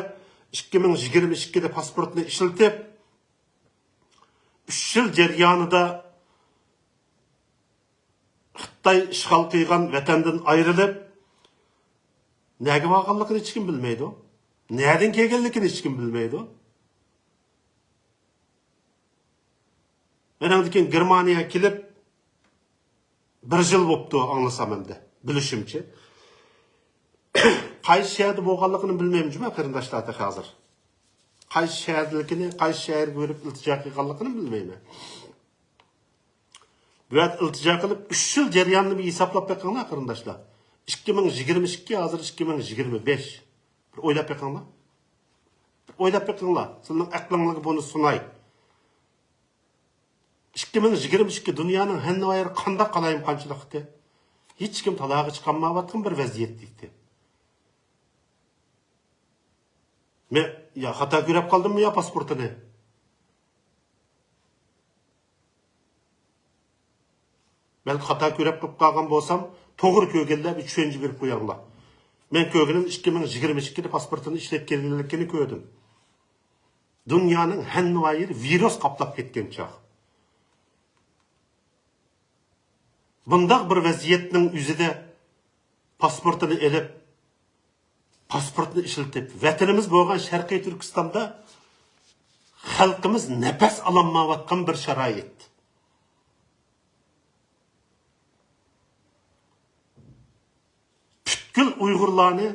ئىككى مىڭ يىگىرمە ئىككىدە پاسپورتنى ئىشلىتىپ، ئۈچ يىل جەريانىدا خىتاي ئىشغال قىلغان ۋەتەندىن ئايرىلىپ، نەگە بارغانلىقىنى ھېچكىم بىلمەيدۇ. نەدىن كەلگەنلىكىنى ھېچكىم بىلمەيدۇ. ئەنەڭدىن كېيىن گېرمانىيەگە كېلىپ، بىر يىل بوپتۇ ئاڭلىسام ئەمدى، بىلىشىمچە. قايسى شەھەردە بولغانلىقىنى بىلمەيمەن جۇمۇ قېرىنداشلار تېخى ھازىر. قايسى شەھەردىلىكىنى، قايسى شەھەرگە بېرىپ ئىلتىجا قىلغانلىقىنى بىلمەيمەن. بۇ يەردە ئىلتىجا قىلىپ ئۈچ يىل جەريانىنى بىر ھېسابلاپ بېقىڭلار قېرىنداشلار. ئىككى مىڭ يىگىرمە ئىككى، ھازىر ئىككى مىڭ يىگىرمە بەش. بىر ئويلاپ بېقىڭلار. بىر ئويلاپ بېقىڭلار. سىلىنىڭ ئەقلىڭلارغا بۇنى سۇناي. ئىككى مىڭ يىگىرمە ئىككى دۇنيانىڭ ھەممە يېرى قانداق قالايمىقانچىلىق ئىدى. ھېچكىم تالاغا چىقالمايۋاتقان بىر ۋەزىيەتتە ئىدى. مەن يا خاتا كۆرۈپ قالدىممۇ يا پاسپورتىنى؟ بەلكى خاتا كۆرۈپ قېلىپ قالغان بولسام، توغرا كۆرگەنلەر بىر چۈشەنچە بېرىپ قوياڭلار. مەن كۆرگىنىم ئىككى مىڭ يىگىرمە ئىككىدە پاسپورتىنى ئىشلەپ كەلگەنلىكىنى كۆردۈم. دۇنيانىڭ ھەممە يېرى ۋىرۇس قاپلاپ كەتكەن چاغ. بۇنداق بىر ۋەزىيەتنىڭ ئۆزىدە پاسپورتىنى ئېلىپ، پاسپورتنى ئىشلىتىپ، ۋەتىنىمىز بولغان شەرقىي تۈركىستاندا خەلقىمىز نەپەس ئالالمايۋاتقان بىر شارائىت. پۈتكۈل ئۇيغۇرلارنى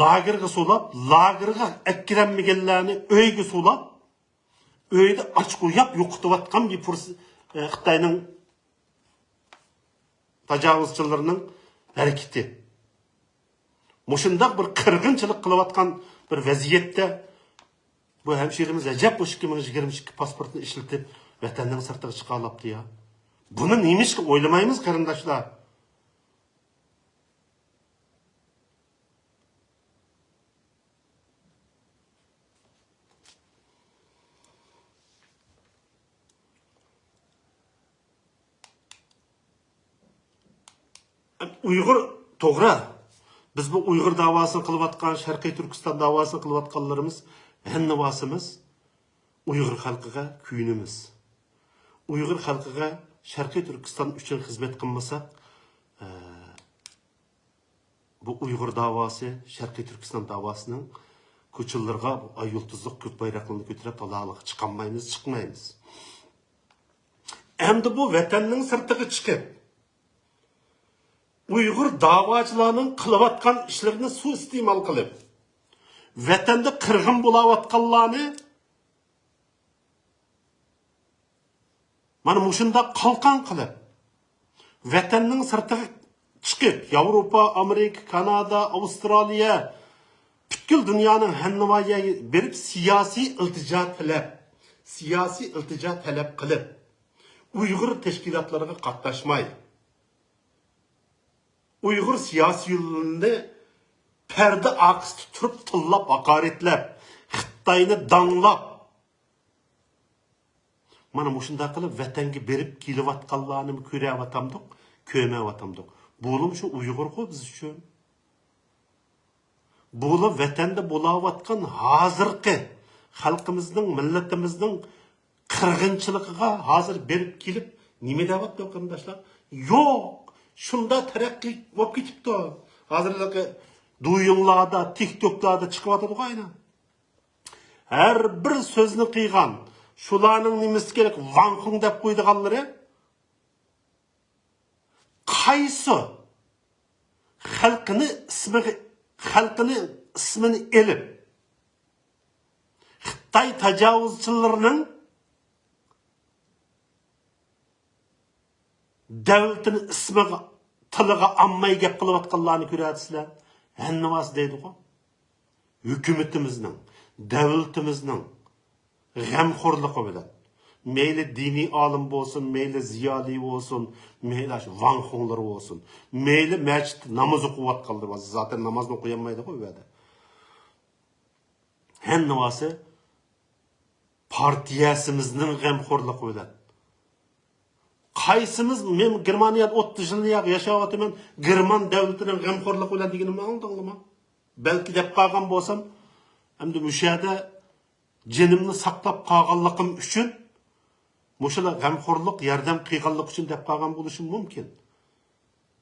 لاگېرغا سولاپ، لاگېرغا ئەكىرەلمىگەنلەرنى ئۆيگە سولاپ، ئۆيدە ئاچ ئۇياپ يوقىتىۋاتقان بىر پۇرس-، ئە، خىتاينىڭ تاجاۋۇزچىلىرىنىڭ ھەرىكىتى. مۇشۇنداق بىر قىرغىنچىلىق قىلىۋاتقان بىر ۋەزىيەتتە بۇ ھەمشىرىمىز ئەجەب مۇشۇ ئىككى مىڭ يىگىرمە ئىككى پاسپورتنى ئىشلىتىپ، ۋەتەننىڭ سىرتىغا چىقالاپتۇ يا. بۇنى نېمىشقا ئويلىمايمىز، قېرىنداشلار؟ ئۇيغۇر، توغرا. بىز بۇ ئۇيغۇر داۋاسىنى قىلىۋاتقان، شەرقىي تۈركىستان داۋاسىنى قىلىۋاتقانلىرىمىز، ھەممىۋاسىمىز ئۇيغۇر خەلقىگە كۆيۈنىمىز. ئۇيغۇر خەلقىگە شەرقىي تۈركىستان ئۈچۈن خىزمەت قىلمىساق، ئە، بۇ ئۇيغۇر داۋاسى، شەرقىي تۈركىستان داۋاسىنىڭ كوچىلىرىغا بۇ ئاي يۇلتۇزلۇق كۆك بايراقلىرىنى كۆتۈرۈپ، تالاغا چىقالمايمىز، چىقمايمىز. ئەمدى بۇ ۋەتەننىڭ سىرتىغا چىقىپ، ئۇيغۇر داۋاچىلارنىڭ قىلىۋاتقان ئىشلىرىنى سۇيىستېمال قىلىپ، ۋەتەندە قىرغىن بولاۋاتقانلارنى مانا مۇشۇنداق قالقان قىلىپ، ۋەتەننىڭ سىرتىغا چىقىپ، ياۋروپا، ئامېرىكا، كانادا، ئاۋسترالىيە، پۈتكۈل دۇنيانىڭ ھەممە يېرىگە بېرىپ سىياسىي ئىلتىجا تىلەپ، سىياسىي ئىلتىجا تەلەپ قىلىپ، ئۇيغۇر تەشكىلاتلىرىغا قاتناشماي، ئۇيغۇر سىياسىيونلىرىنى پەردە ئارقىسىدا تۇرۇپ تىللاپ، ھاقارەتلەپ، خىتاينى داڭلاپ، مانا مۇشۇنداق قىلىپ ۋەتەنگە بېرىپ كېلىۋاتقانلارنىمۇ كۆرەۋاتامدۇق، كۆرمەيۋاتامدۇق. بۇلۇم شۇ ئۇيغۇرغۇ بىز ئۈچۈن. بۇلۇم ۋەتەندە بولاۋاتقان ھازىرقى خەلقىمىزنىڭ، مىللىتىمىزنىڭ قىرغىنچىلىقىغا ھازىر بېرىپ كېلىپ نېمە دەۋاتىدۇ قېرىنداشلار؟ يوق، شۇنداق تەرەققىي بولۇپ كېتىپتۇ. ھازىرلىقى دويۇڭلاردا، تىكتوكلاردا چىقىۋاتىدىغۇ ئاينا. ھەر بىر سۆزنى قىلغان، شۇلارنىڭ نېمىسى كېرەك، ۋاڭخۇڭ دەپ قويىدىغانلىرى قايسى خەلقنى ئىسمىغا، خەلقنى ئىسمىنى ئېلىپ، خىتاي تاجاۋۇزچىلىرىنىڭ دەۋلىتىنى ئىسمىغا، تىلىغا ئالماي گەپ قىلىۋاتقانلارنى كۆرەتسىلەر. ھەننىۋاس دەيدىغۇ. ھۆكۈمىتىمىزنىڭ، دەۋلىتىمىزنىڭ غەمخورلۇقى بىلەن. مەيلى دىنىي ئالىم بولسۇن، مەيلى زىيالىي بولسۇن، مەيلى ئاشۇ ۋاڭخۇڭلىرى بولسۇن، مەيلى مەسچىتتە ناماز ئوقۇۋاتقانلىرى بولسۇن، زاتەن نامازنى ئوقۇيالمايدىغۇ ئۇ يەردە. ھەممىسى پارتىيەسىمىزنىڭ غەمخورلۇقى بىلەن. قايسىمىز، مەن گېرمانىيەدە ئوتتۇز يىلنى يا-، ياشاۋاتىمەن، گېرمان دەۋلىتىنىڭ غەمخورلۇقى بىلەن دېگىنىمنى ئاڭلىدىڭلىما؟ بەلكى دەپ قالغان بولسام، ئەمدى مۇشۇ يەردە جېنىمنى ساقلاپ قالغانلىقىم ئۈچۈن، مۇشۇلار غەمخورلۇق، ياردەم قىلغانلىقى ئۈچۈن دەپ قالغان بولۇشۇم مۇمكىن.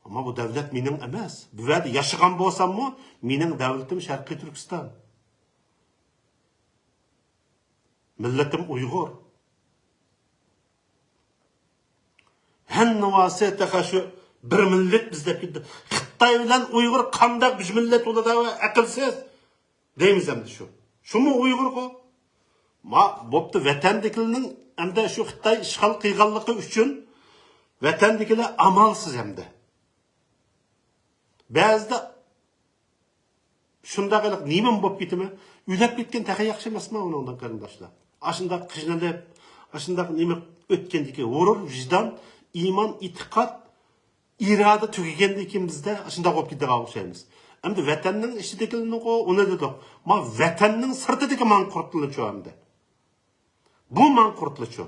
ئەمما بۇ دەۋلەت مېنىڭ ئەمەس. بۇ يەردە ياشىغان بولساممۇ، مېنىڭ دەۋلىتىم شەرقىي تۈركىستان. مىللىتىم ئۇيغۇر. ھەممىسى تېخى شۇ بىر مىللەت بىز دەپ كېتىدۇ. خىتاي بىلەن ئۇيغۇر قانداق بىر مىللەت بولىدۇ، ئەقىلسىز دەيمىز ئەمدى شۇ. شۇمۇ ئۇيغۇرغۇ. ما، بوپتۇ، ۋەتەندىكىلەرنىڭ ئەمدى شۇ خىتاي ئىشغال قىلغانلىقى ئۈچۈن ۋەتەندىكىلەر ئامالسىز ئەمدى. بەزىدە شۇنداق قىلىپ نېمە بولۇپ كېتىمەن؟ ئۆلۈپ كەتكەن تېخى ياخشى ئەمەسمۇ ئۇنىڭدىن، قېرىنداشلار؟ ئاشۇنداق قىينىلىپ، ئاشۇنداق نېمە ئۆتكەندىكى غۇرۇر، ۋىجدان، ئىمان، ئېتىقاد، ئىرادە تۈگىگەندىن كېيىن بىزدە ئاشۇنداق بولۇپ كېتىدىغان ئوخشايمىز. ئەمدى ۋەتەننىڭ ئىچىدىكىنىغۇ ئۇنى دېدۇق. ما ۋەتەننىڭ سىرتىدىكى ماڭا قۇرۇتۇلىچۇ ئەمدى. بۇ ماڭا قۇرۇتۇلىچۇ.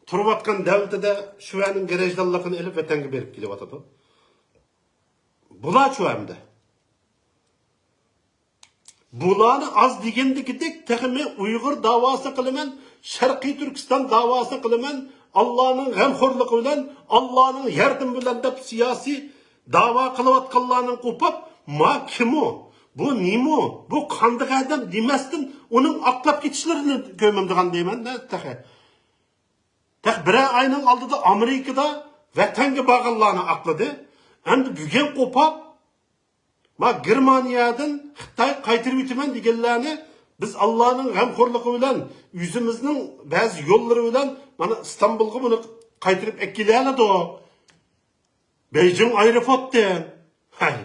تۇرۇۋاتقان دەۋلىتىدە شۇ يەرنىڭ گراژدانلىقىنى ئېلىپ ۋەتەنگە بېرىپ كېلىۋاتىدۇ. بۇلارچۇ ئەمدى؟ بۇلارنى ئاز دېگەندىكىدەك، تېخىمۇ ئۇيغۇر داۋاسى قىلىمەن، شەرقىي تۈركىستان داۋاسى قىلىمەن، ئاللانىڭ غەمخورلۇقى بىلەن، ئاللانىڭ ياردىمى بىلەن دەپ سىياسىي داۋا قىلىۋاتقانلارنى قوپاپ، ما كىمۇ؟ بۇ نېمۇ؟ بۇ قانداق ئادەم دېمەستىن، ئۇنىڭ ئاقلاپ كېتىشلىرىنى كۆرمەمدىغان دەيمەن تېخى. تېخى بىرەر ئاينىڭ ئالدىدا ئامېرىكىدا ۋەتەنگە بارغانلارنى ئاقلىدى. ئەمدى بۈگۈن قوپاپ، ما گېرمانىيەدىن خىتاي قايتۇرۇپ ئۆتىمەن دېگەنلەرنى بىز ئاللانىڭ غەمخورلۇقى بىلەن، ئۆزىمىزنىڭ بەزى يوللىرى بىلەن مانا ئىستانبۇلغا بۇنى قايتۇرۇپ ئەكېلەلىدۇق. بېيجىڭ ئايروپورتتىن. ھەي.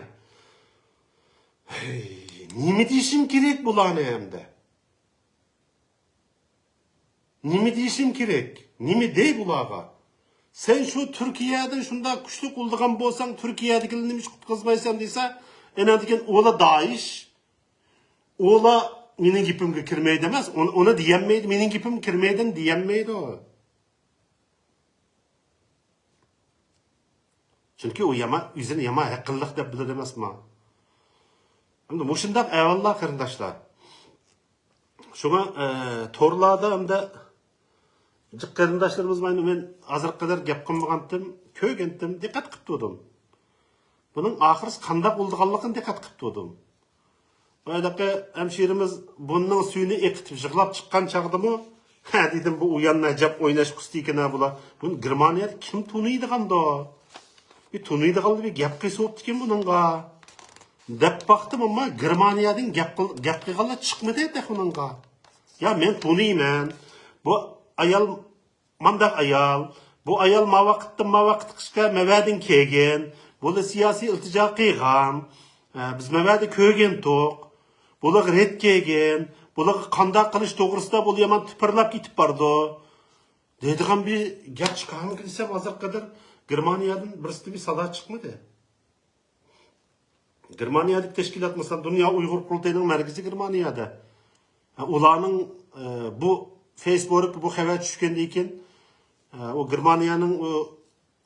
ھەي، نېمە دېيىشىم كېرەك بۇلارنى ئەمدى؟ نېمە دېيىشىم كېرەك؟ نېمە دەي بۇلارغا؟ سەن شۇ تۈركىيەدىن شۇنداق كۈچلۈك بولىدىغان بولساڭ، تۈركىيەدىكىلەرنى نېمە ئۈچۈن قۇتقۇزمايسەن دېسە، ئەنە دېگەن ئۇلا دائىش، ئۇلا مېنىڭ گېپىمگە كىرمەيدۇ ئەمەس، ئۇنى، ئۇنى دېيەلمەيدۇ، مېنىڭ گېپىمگە كىرمەيدۇ دېيەلمەيدۇ. چۈنكى ئۇ يامان، ئۆزىنى يامان ھەققىلىق دەپ بىلىدۇ ئەمەسمۇ؟ ئەمدى مۇشۇنداق ئەھۋاللار، قېرىنداشلار. شۇڭا، ئە، تورلاردا ئەمدى جىق قېرىنداشلىرىمىز بار، مەن ھازىرغا قەدەر گەپ قىلمىغانتىم، كۆرگەنتىم، دىققەت قىلىپ تۇردۇم. بۇنىڭ ئاخىرىسى قانداق بولىدىغانلىقىنى دىققەت قىلىپ تۇردۇم. ھېلىقى ھەمشىرىمىز بۇنىڭ سۈيىنى ئېقىتىپ يىغلاپ چىققان چاغدىمۇ، ھە، دېدىم، بۇ ئۇياننى ئەجەب ئويناش ئۇستىكىنا بۇلار. بۇنى گېرمانىيەدە كىم تونۇيدىغاندۇ؟ بىر تونۇيدىغانلا بىر گەپ قىلسا بوپتىكەن بۇنىڭغا. دەپ باقتىم، ئەمما گېرمانىيەدىن گەپ قىل-، گەپ قىلغانلار چىقمىدى تېخى ئۇنىڭغا. يا، مەن تونۇيمەن. بۇ ئايال مانداق ئايال، بۇ ئايال ما ۋاقىتتىن ما ۋاقىتقىچە مەۋەدىن كەلگەن، بۇلار سىياسىي ئىلتىجا قىلغان، ئە، بىز مەۋەدە كۆرگەنتۇق، بۇلارغا رەت كەلگەن، بۇلارغا قانداق قىلىش توغرىسىدا بۇلار يامان تىپىرلاپ كېتىپ بارىدۇ دەيدىغان بىر گەپ چىقارمىكىن دېسەم، ھازىرغا قەدەر گېرمانىيەدىن بىرسىدىن بىر سادا چىقمىدى. گېرمانىيەدىكى تەشكىلات، مىسال، دۇنيا ئۇيغۇر قۇرۇلتىيىنىڭ مەركىزى گېرمانىيەدە. ھە، ئۇلارنىڭ، ئە، بۇ فېيسبۇك، بۇ خەۋەر چۈشكەندىن كېيىن، ئە، ئۇ گېرمانىيەنىڭ ئۇ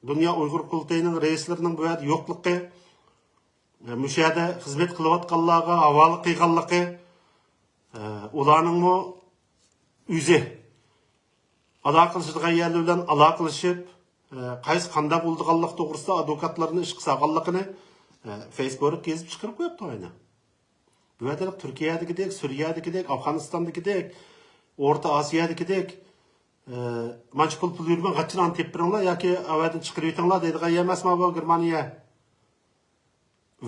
دۇنيا ئۇيغۇر قۇرۇلتىيىنىڭ رەئىسلىرىنىڭ بۇ يەردە يوقلۇقى، ئە، مۇشۇ يەردە خىزمەت قىلىۋاتقانلارغا ھاۋالە قىلغانلىقى، ئە، ئۇلارنىڭمۇ ئۆزى ئالاقىلىشىدىغان يەرلەر بىلەن ئالاقىلىشىپ، ئە، قايسى قانداق بولىدىغانلىق توغرىسىدا ئادۋوكاتلارنى ئىشقا سالغانلىقىنى، ئە، فېيسبۇكقا يېزىپ چىقىرىپ قويۇپتۇ ئاينا. بۇ يەردە تۈركىيەدىكىدەك، سۈرىيەدىكىدەك، ئافغانىستاندىكىدەك، ئورتا ئاسىيادىكىدەك، ئە، مانچە پۇل، پۇل يۈرمەڭ، غاچچىلارنى تېپىپ بېرىڭلار ياكى ئەۋەدىن چىقىرىۋېتىڭلار دەيدىغان يەر ئەمەسما بۇ گېرمانىيە.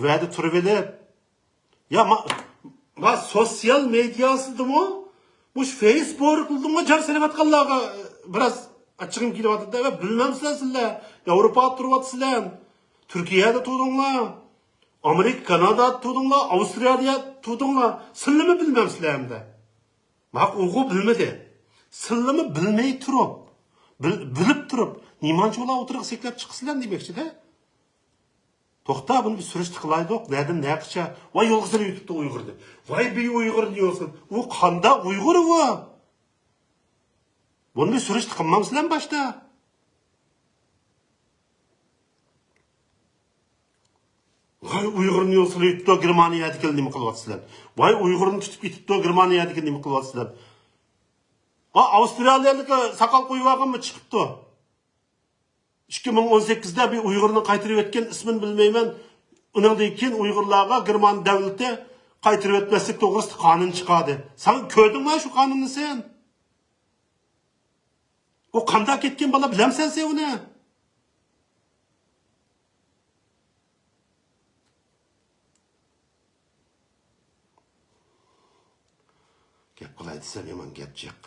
ۋەدە تۇرۇۋېلىپ، يا، ما، ما سوتسىيال مېدىياسىدىمۇ، مۇشۇ فېيسبۇكلىدىمۇ جار سېلىۋاتقانلارغا بىراز ئاچچىقىم كېلىۋاتىدۇ. ۋە بىلمەمسىلەر سىلەر، ياۋروپادا تۇرۇۋاتىسىلەر. تۈركىيەدە تۇردۇڭلار، ئامېرىكا، كانادادا تۇردۇڭلار، ئاۋسترالىيەدە تۇردۇڭلار. سىلىمۇ بىلمەمسىلەر ئەمدى؟ ماق ئۇيغۇر بىلمىدى. سىلىمۇ بىلمەي تۇرۇپ، بىل-، بىلىپ تۇرۇپ، نېمانچە ئۇلار ئوتتۇرىغا سەكلەپ چىقىسىلەر دېمەكچىدە. توختا، بۇنى بىر سۈرۈشتە قىلايلۇق. نەدىن نە قىلچە؟ ۋاي، يولغا سېلىۋېتىپتۇ ئۇيغۇرنى. ۋاي، بىر ئۇيغۇرنى يولغا سېلىپ. ئۇ قانداق ئۇيغۇر ئۇ؟ بۇنى بىر سۈرۈشتە قىلمامسىلەر باشتا؟ ۋاي، ئۇيغۇرنى يولغا سېلىۋېتىپتۇ، گېرمانىيەدىكى نېمە قىلىۋاتىسىلەر؟ ۋاي، ئۇيغۇرنى تۇتۇپ كېتىپتۇ، گېرمانىيەدىكى نېمە قىلىۋاتىسىلەر؟ ۋاي، ئاۋسترالىيەلىك ساقال قويۇۋالغانمۇ چىقىپتۇ. ئىككى مىڭ ئون سەككىزدە بىر ئۇيغۇرنى قايتۇرۇۋەتكەن، ئىسمىنى بىلمەيمەن. ئۇنىڭدىن كېيىن ئۇيغۇرلارغا گېرمان دۆلىتى قايتۇرۇۋەتمەسلىك توغرىسىدا قانۇن چىقاردى. سەن كۆردۈڭمۇ شۇ قانۇننى سەن؟ ئۇ قانداق كەتكەن بالا، بىلەمسەن سەن ئۇنى؟ گەپ قىلاي دېسەم، يامان گەپ جىق.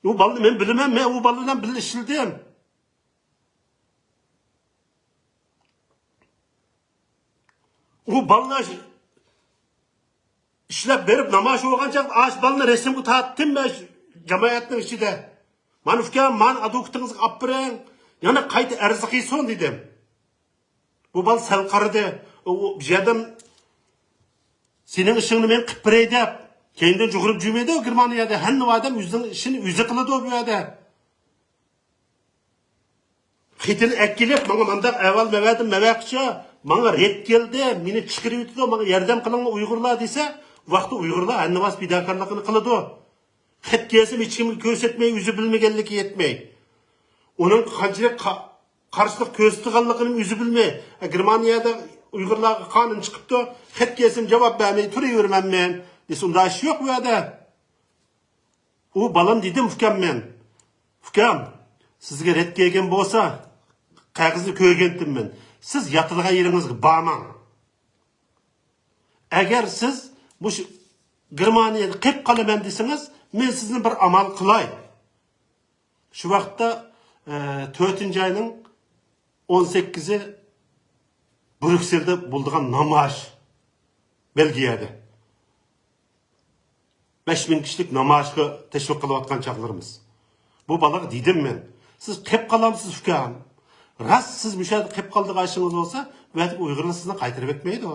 ئۇ بالىنى مەن بىلىمەن، مەن ئۇ بالا بىلەن بىللە ئىشلىدىم. ئۇ بالىلار ئىشلەپ بېرىپ نامايىش بولغان چاغدا ئاشۇ بالىنى رەسىمگە تارتتىم مەن شۇ جامائەتنىڭ ئىچىدە. مانا ئۇكام، مانا ئادۋوكىتىڭىزغا ئاپىرىڭ، يەنە قايتا ئەرز قىلسۇن دېدىم. بۇ بالا سەل قارىدى. ئۇ، ئۇ، بۇ يەردە سېنىڭ ئىشىڭنى مەن قىلىپ بېرەي دەپ، كەينىدىن جۇغۇرۇپ جۈمەيدۇ گېرمانىيەدە. ھەممە ئادەم ئۆزىنىڭ ئىشىنى ئۆزى قىلىدۇ بۇ يەردە. خېتىنى ئەكېلىپ، ماڭا مانداق ئەھۋال مەۋەدىن مەۋەقىچە، ماڭا رەت كەلدى، مېنى چىقىرىۋېتىدۇ، ماڭا ياردەم قىلىڭلار ئۇيغۇرلار دېسە، ۋاقتى ئۇيغۇرلار ھەممە پىداكارلىقىنى قىلىدۇ. خەت كەلسىمۇ ھېچكىمگە كۆرسەتمەي، ئۆزى بىلمىگەنلىكى يەتمەي. ئۇنىڭ قانچىلىك قا-، قارشىلىق كۆرسىتىدىغانلىقىنى ئۆزى بىلمەي. ئە، گېرمانىيەدە ئۇيغۇرلارغا قانۇن چىقىپتۇ، خەت كەلسىمۇ جاۋاب بەرمەي تۇرۇۋېرىمەنمەن دېسە، ئۇنداق ئىش يوق بۇ يەردە. ئۇ بالام دېدىم، ئۇكام مەن. ئۇكام، سىزگە رەت كەلگەن بولسا، قەغىزنى كۆرگەنتىممەن. سىز ياتىدىغان يېرىڭىزگە بارماڭ. ئەگەر سىز مۇشۇ گېرمانىيەدە قېپ قالىمەن دېسىڭىز، مەن سىزنى بىر ئامال قىلاي. شۇ ۋاقىتتا، ئە، تۆتىنچى ئاينىڭ ئون سەككىزى بريۇكسېلدا بولىدىغان نامايىش، بېلگىيەدە. بەش مىڭ كىشىلىك نامايىشقا تەشۋىق قىلىۋاتقان چاغلىرىمىز. بۇ بالىغا دېدىم مەن، سىز قېپ قالامسىز ئۇكام؟ راست سىز مۇشۇ يەردە قېپ قالىدىغان ئىشىڭىز بولسا، بۇ يەردىكى ئۇيغۇرلار سىزنى قايتۇرۇۋەتمەيدۇ.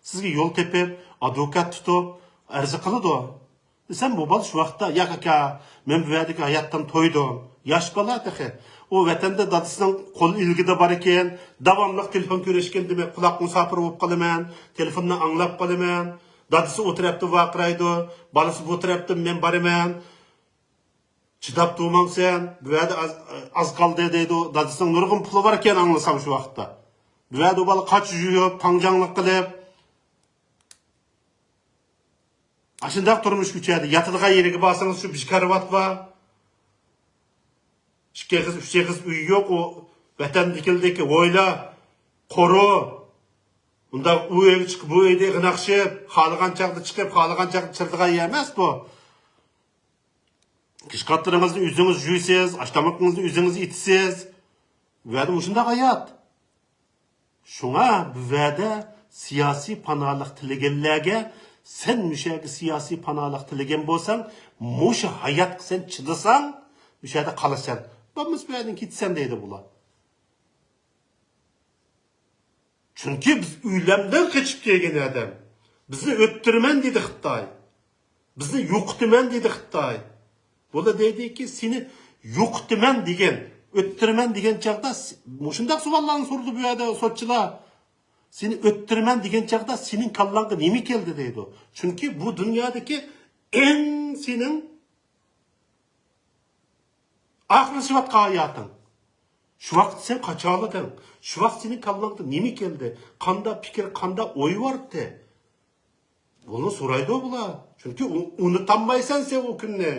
سىزگە يول تېپىپ، ئادۋوكات تۇتۇپ، ئەرز قىلىدۇ. دېسەم، بۇ بالا شۇ ۋاقىتتا، ياق ئاكا، مەن بۇ يەردىكى ھاياتتىن تويدۇم. ياش بالا تېخى. ئۇ ۋەتەندە دادىسىنىڭ قول ئىلكىدە بار ئىكەن، داۋاملىق تېلېفون كۆرۈشكەندە مەن قۇلاق مۇساپىرى بولۇپ قالىمەن، تېلېفوننى ئاڭلاپ قالىمەن. دادىسى ئۇ تەرەپتە ۋارقىرايدۇ، بالىسى بۇ تەرەپتە، مەن بارىمەن. چىداپ تۇرمامسەن، بۇ يەردە ئاز، ئاز قالدى دەيدۇ. دادىسىنىڭ نۇرغۇن پۇلى بار ئىكەن ئاڭلىسام شۇ ۋاقىتتا. بۇ يەردە ئۇ بالا قاچا يۇيۇپ، پاڭجاڭلىق قىلىپ، ئاشۇنداق تۇرمۇش كۆچەردى. ياتىدىغان يېرىگە بارسىڭىز، شۇ بىر كارىۋات بار. ئىككى ئېغىز، ئۈچ ئېغىز ئۆي يوق. ئۇ ۋەتەندىكىلىدىكى ھويلا، قورۇ. ئۇنداق ئۇ ئۆيگە چىقىپ، بۇ ئۆيدە ئېغىناقشىپ، خالىغان چاغدا چىقىپ، خالىغان چاغدا چىرىدىغان يەر ئەمەس بۇ. كىشىكاتلىرىڭىزنى ئۆزىڭىز يۇيىسىز، ئاشتامىقىڭىزنى ئۆزىڭىز ئېتىسىز. بۇ يەردە مۇشۇنداق ھايات. شۇڭا بۇ يەردە سىياسىي پاناھلىق تىلىگەنلەرگە، سەن مۇشۇ يەرگە سىياسىي پاناھلىق تىلىگەن بولساڭ، مۇشۇ ھاياتقا سەن چىدىساڭ، مۇشۇ يەردە قالىسەن. بولمىسا بۇ يەردىن كېتىسەن دەيدۇ بۇلار. چۈنكى بىز ئۆلۈمدىن قېچىپ كەلگەن ئادەم. بىزنى ئۆلتۈرىمەن دېدى خىتاي. بىزنى يوقىتىمەن دېدى خىتاي. بۇلار دەيدىكى، سېنى يوقىتىمەن دېگەن، ئۆلتۈرىمەن دېگەن چاغدا س-، مۇشۇنداق سوئاللارنى سورىدى بۇ يەردە سوتچىلار. سېنى ئۆلتۈرىمەن دېگەن چاغدا سېنىڭ كاللاڭغا نېمە كەلدى دەيدۇ. چۈنكى بۇ دۇنيادىكى ئەڭ سېنىڭ ئاخىرلىشىۋاتقان ھاياتىڭ. شۇ ۋاقىت سەن قاچالىدىڭ. شۇ ۋاقىت سېنىڭ كاللاڭدا نېمە كەلدى؟ قانداق پىكىر، قانداق ئوي بارتى؟ بۇنى سورايدۇ بۇلار. چۈنكى ئۇ-، ئۇنتۇالمايسەن سەن ئۇ كۈننى.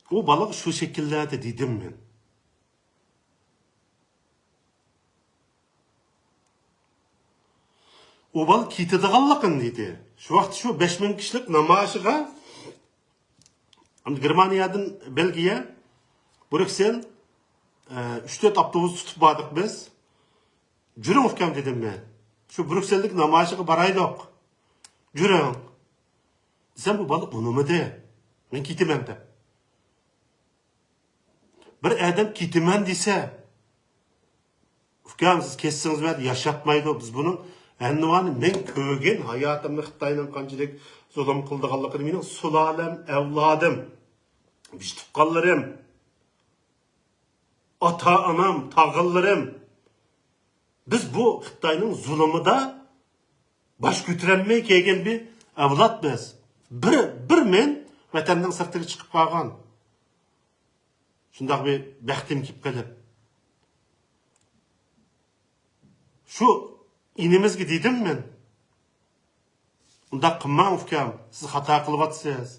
ئۇ بالىغا شۇ شەكىللەردە دېدىم مەن. ئۇ بالا كېتىدىغانلىقىنى دېدى. شۇ ۋاقىتتا شۇ بەش مىڭ كىشىلىك نامايىشىغا، ئەمدى گېرمانىيەدىن بېلگىيە، بروكسېل، ئە، ئۈچ تۆت ئاپتوبۇس تۇتۇپ باردۇق بىز. «جۈرۈڭ، ئۇكام» دېدىم مەن. «شۇ بروكسېلدىكى نامايىشىغا بارايلۇق. جۈرۈڭ» دېسەم، بۇ بالا ئۇنىمىدى. «مەن كېتىمەن» دەپ. بىر ئادەم «كېتىمەن» دېسە، ئۇكام، سىز كەتسىڭىز بۇ يەردە ياشاتمايدۇ. بىز بۇنىڭ ئەنۋانى مەن كۆرگەن ھاياتىمدا خىتاينىڭ قانچىلىك زۇلۇم قىلىدىغانلىقىنى مېنىڭ سۇلالەم، ئەۋلادىم، بىش تۇغقانلىرىم، ئاتا-ئانام، تاغىلىرىم. بىز بۇ خىتاينىڭ زۇلۇمىدا باش كۆتۈرەلمەي كەلگەن بىر ئەۋلاد بىز. بىر، بىر مەن ۋەتەننىڭ سىرتىغا چىقىپ قالغان. شۇنداق بىر بەختىم كېلىپ قېلىپ. شۇ ئىنىمىزگە دېدىم مەن. «ئۇنداق قىلماڭ، ئۇكام، سىز خاتا قىلىۋاتىسىز»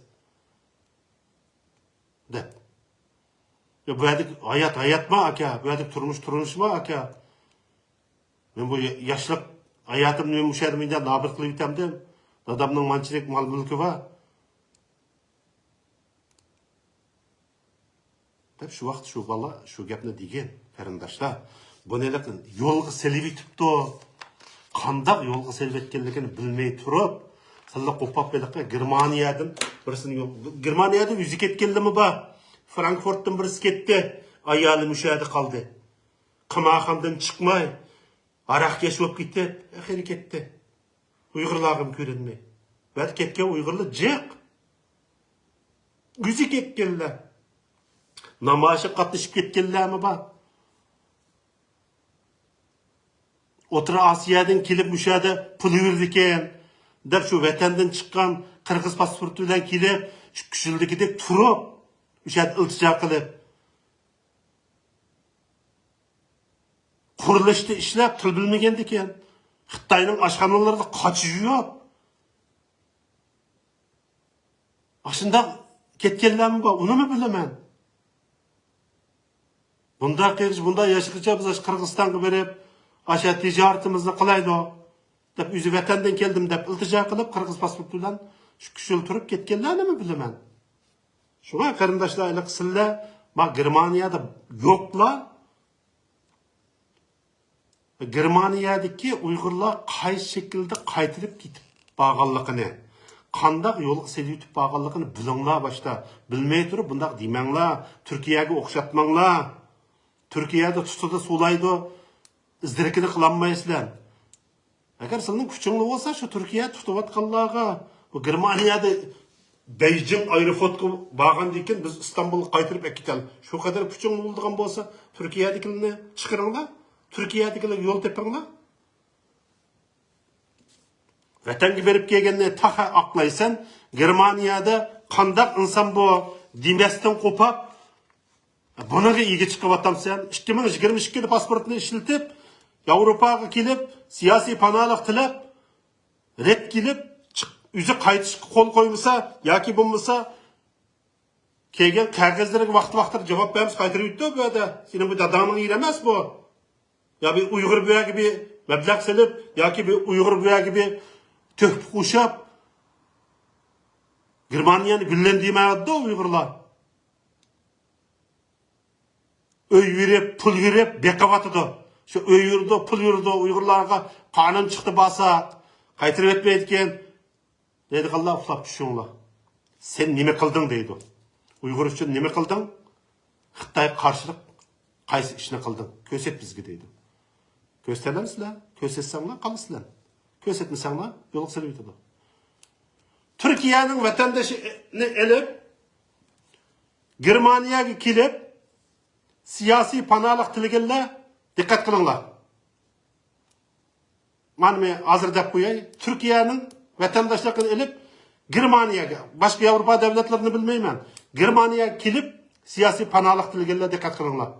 دەپ. يا، بۇ يەردىكى ھايات ھاياتما، ئاكا؟ بۇ يەردىكى تۇرمۇش تۇرمۇشما، ئاكا؟ مەن بۇ يا-، ياشلىق ھاياتىمنى مەن مۇشۇ يەردە مۇنداق نابۇت قىلىپ ئۆتەمدىم. دادامنىڭ مانچىلىك مال مۈلكى بار. دەپ شۇ ۋاقىت شۇ بالا شۇ گەپنى دېگەن، قېرىنداشلار. بۇنى ھېلىقى يولغا سېلىۋېتىپتۇ. قانداق يولغا سېلىۋەتكەنلىكىنى بىلمەي تۇرۇپ، تىلى قوپاپ ھېلىقى گېرمانىيەدىن بىرسىنى يول-، گېرمانىيەدىن ئۆزى كەتكەنلىمۇ بار. فرانكفورتتىن بىرسى كەتتى. ئايالى مۇشۇ يەردە قالدى. قىمارخانىدىن چىقماي، ھاراقكەش بولۇپ كېتىپ، ئاخىرى كەتتى. ئۇيغۇرلارغىمۇ كۆرۈنمەي. بەلكى كەتكەن ئۇيغۇرلار جىق. ئۆزى كەتكەنلەر. نامايىشقا قاتنىشىپ كەتكەنلەرمۇ بار. ئوتتۇرا ئاسىيادىن كېلىپ مۇشۇ يەردە پۇل يۈرىدىكەن دەپ، شۇ ۋەتەندىن چىققان قىرغىز پاسپورتى بىلەن كېلىپ، ئىككى ئۈچ يىلدىكىدەك تۇرۇپ، مۇشۇ يەردە ئىلتىجا قىلىپ، قۇرۇلۇشتا ئىشلەپ، تىل بىلمىگەندىكىن، خىتاينىڭ ئاشخانىلىرىدا قاچا يۇيۇپ، ئاشۇنداق كەتكەنلەرمۇ بار، ئۇنىمۇ بىلىمەن. بۇنداق قىلىش، بۇنداق ياشىغىچە بىز ئاشۇ قىرغىزىستانغا بېرىپ، ئاشۇ تىجارىتىمىزنى قىلايلۇق دەپ، ئۆزى ۋەتەندىن كەلدىم دەپ ئىلتىجا قىلىپ، قىرغىز پاسپورتى بىلەن ئىككى ئۈچ يىل تۇرۇپ كەتكەنلەرنىمۇ بىلىمەن. شۇڭا قېرىنداشلار، ھېلىقى سىلەر، ما، گېرمانىيەدە يوقلار، گېرمانىيەدىكى ئۇيغۇرلار قايسى شەكىلدە قايتىپ كېتىپ بارغانلىقىنى، قانداق يولغا سېلىۋېتىپ بارغانلىقىنى بىلىڭلار باشتا. بىلمەي تۇرۇپ بۇنداق دېمەڭلار. تۈركىيەگە ئوخشاتماڭلار. تۈركىيەدە تۇتسىدە سولايدۇ، ئىز-دېرىكىنى قىلالمايسىلەر. ئەگەر سىلىنىڭ كۈچۈڭلار بولسا، شۇ تۈركىيە تۇتۇۋاتقانلارغا، بۇ گېرمانىيەدە بېيجىڭ ئايروفلوتقا بارغاندىن كېيىن بىز ئىستانبۇلغا قايتۇرۇپ ئەكېتەل. شۇ قەدەر كۈچۈڭلار بولىدىغان بولسا، تۈركىيەدىكىلەرنى چىقىرىڭلار. تۈركىيەدىكىلەرگە يول تېپىڭلار. ۋەتەنگە بېرىپ كەلگەندە تاخا ئاقلايسەن، گېرمانىيەدە قانداق ئىنسان بۇ دېمەستىن قوپاپ، بۇنىڭغا ئىگە چىقىۋاتامسەن؟ ئىككى مىڭ يىگىرمە ئىككىدە پاسپورتنى ئىشلىتىپ، ياۋروپاغا كېلىپ، سىياسىي پاناھلىق تىلەپ، رەت كېلىپ، چىق-، ئۆزى قايتىشقا قول قويمىسا ياكى بولمىسا، كەلگەن قەغەزلىرىگە ۋاقتى ۋاقتىدا جاۋاب بەرمىسە قايتۇرۇۋېتىدۇ بۇ يەردە. سېنىڭ بۇ داداڭنىڭ يېرى ئەمەس بۇ. يا بىر ئۇيغۇر بۇ يەرگە بىر مەبلەغ سېلىپ، ياكى بىر ئۇيغۇر بۇ يەرگە بىر تۆھپە قوشۇپ، گېرمانىيەنى گۈللەندۈرمەيۋاتىدۇ ئۇيغۇرلار. ئۆي يۈرۈپ، پۇل يۈرۈپ بېقىۋاتىدۇ. شۇ ئۆي يۈرىدۇ، پۇل يۈرىدۇ، ئۇيغۇرلارغا قانۇن چىقتى بارسا، قايتۇرۇۋەتمەيدىكەن. دەيدىغانلار ئۇخلاپ چۈشۈڭلار. سەن نېمە قىلدىڭ دەيدۇ. ئۇيغۇر ئۈچۈن نېمە قىلدىڭ؟ خىتايغا قارشىلىق قايسى ئىشنى قىلدىڭ؟ كۆرسەت بىزگە دەيدۇ. كۆرسىتەلەمسىلەر؟ كۆرسەتسەڭلار قالىسىلەر. كۆرسەتمىسەڭلار يولغا سېلىۋېتىدۇ. تۈركىيەنىڭ ۋەتەندىشىنى ئېلىپ، گېرمانىيەگە كېلىپ، سىياسىي پاناھلىق تىلىگەنلەر دىققەت قىلىڭلار. مانا مەن ھازىر دەپ قوياي، تۈركىيەنىڭ ۋەتەنداشلىقىنى ئېلىپ، گېرمانىيەگە، باشقا ياۋروپا دۆلەتلىرىنى بىلمەيمەن، گېرمانىيەگە كېلىپ، سىياسىي پاناھلىق تىلىگەنلەر دىققەت قىلىڭلار.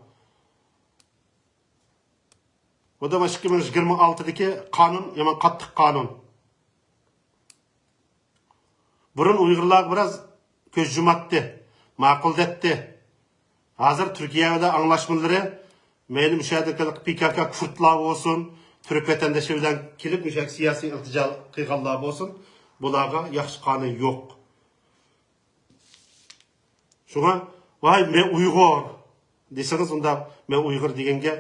بۇ دا ئىككى مىڭ يىگىرمە ئالتىدىكى قانۇن، يامان قاتتىق قانۇن. بۇرۇن ئۇيغۇرلارغا بىراز كۆز يۇماتتى، ماقۇل دەتتى. ھازىر تۈركىيە بىلەن ئاڭلاشمىلىرى، مەيلى مۇشۇ يەردىكى پى كاكا كۇردلار بولسۇن، تۈرك ۋەتەندىشى بىلەن كېلىپ مۇشۇ يەرگە سىياسىي ئىلتىجا قىلغانلار بولسۇن، بۇلارغا ياخشى قانۇن يوق. شۇڭا، ۋاي، مەن ئۇيغۇر، دېسىڭىز، ئۇندا مەن ئۇيغۇر دېگەنگە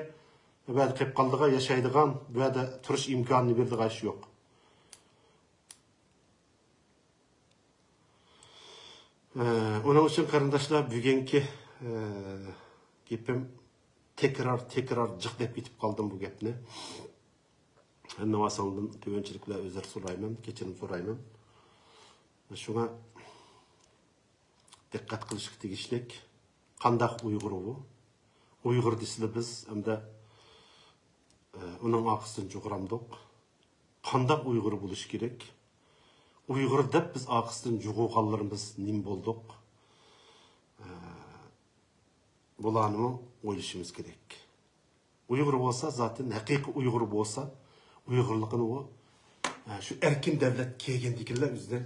بۇ يەردە قېلىپ قالىدىغان، ياشايدىغان، بۇ يەردە تۇرۇش ئىمكانىنى بېرىدىغان ئىش يوق. ئە، ئۇنىڭ ئۈچۈن، قېرىنداشلار، بۈگۈنكى، ئە، گېپىم تەكرار، تەكرار جىق دەپ ئېيتىپ قالدىم بۇ گەپنى. ھەممە ۋاساڭدىن تۆۋەنچىلىك بىلەن ئۆزۈر سورايمەن، كەچۈرۈم سورايمەن. شۇڭا دىققەت قىلىشقا تېگىشلىك، قانداق ئۇيغۇر ئۇ؟ ئۇيغۇر دېسىلا بىز ئەمدى، ئە، ئۇنىڭ ئارقىسىدىن جۇغرامدۇق. قانداق ئۇيغۇر بولۇشى كېرەك؟ ئۇيغۇر دەپ بىز ئارقىسىدىن جۇغۇغانلىرىمىز نېمە بولدۇق؟ ئە، بۇلارنىمۇ ئويلىشىمىز كېرەك. ئۇيغۇر بولسا، زاتەن ھەقىقىي ئۇيغۇر بولسا، ئۇيغۇرلۇقىنى ئۇ، ئە، شۇ ئەركىن دەۋلەت كەلگەندىكىنلا ئۆزىنى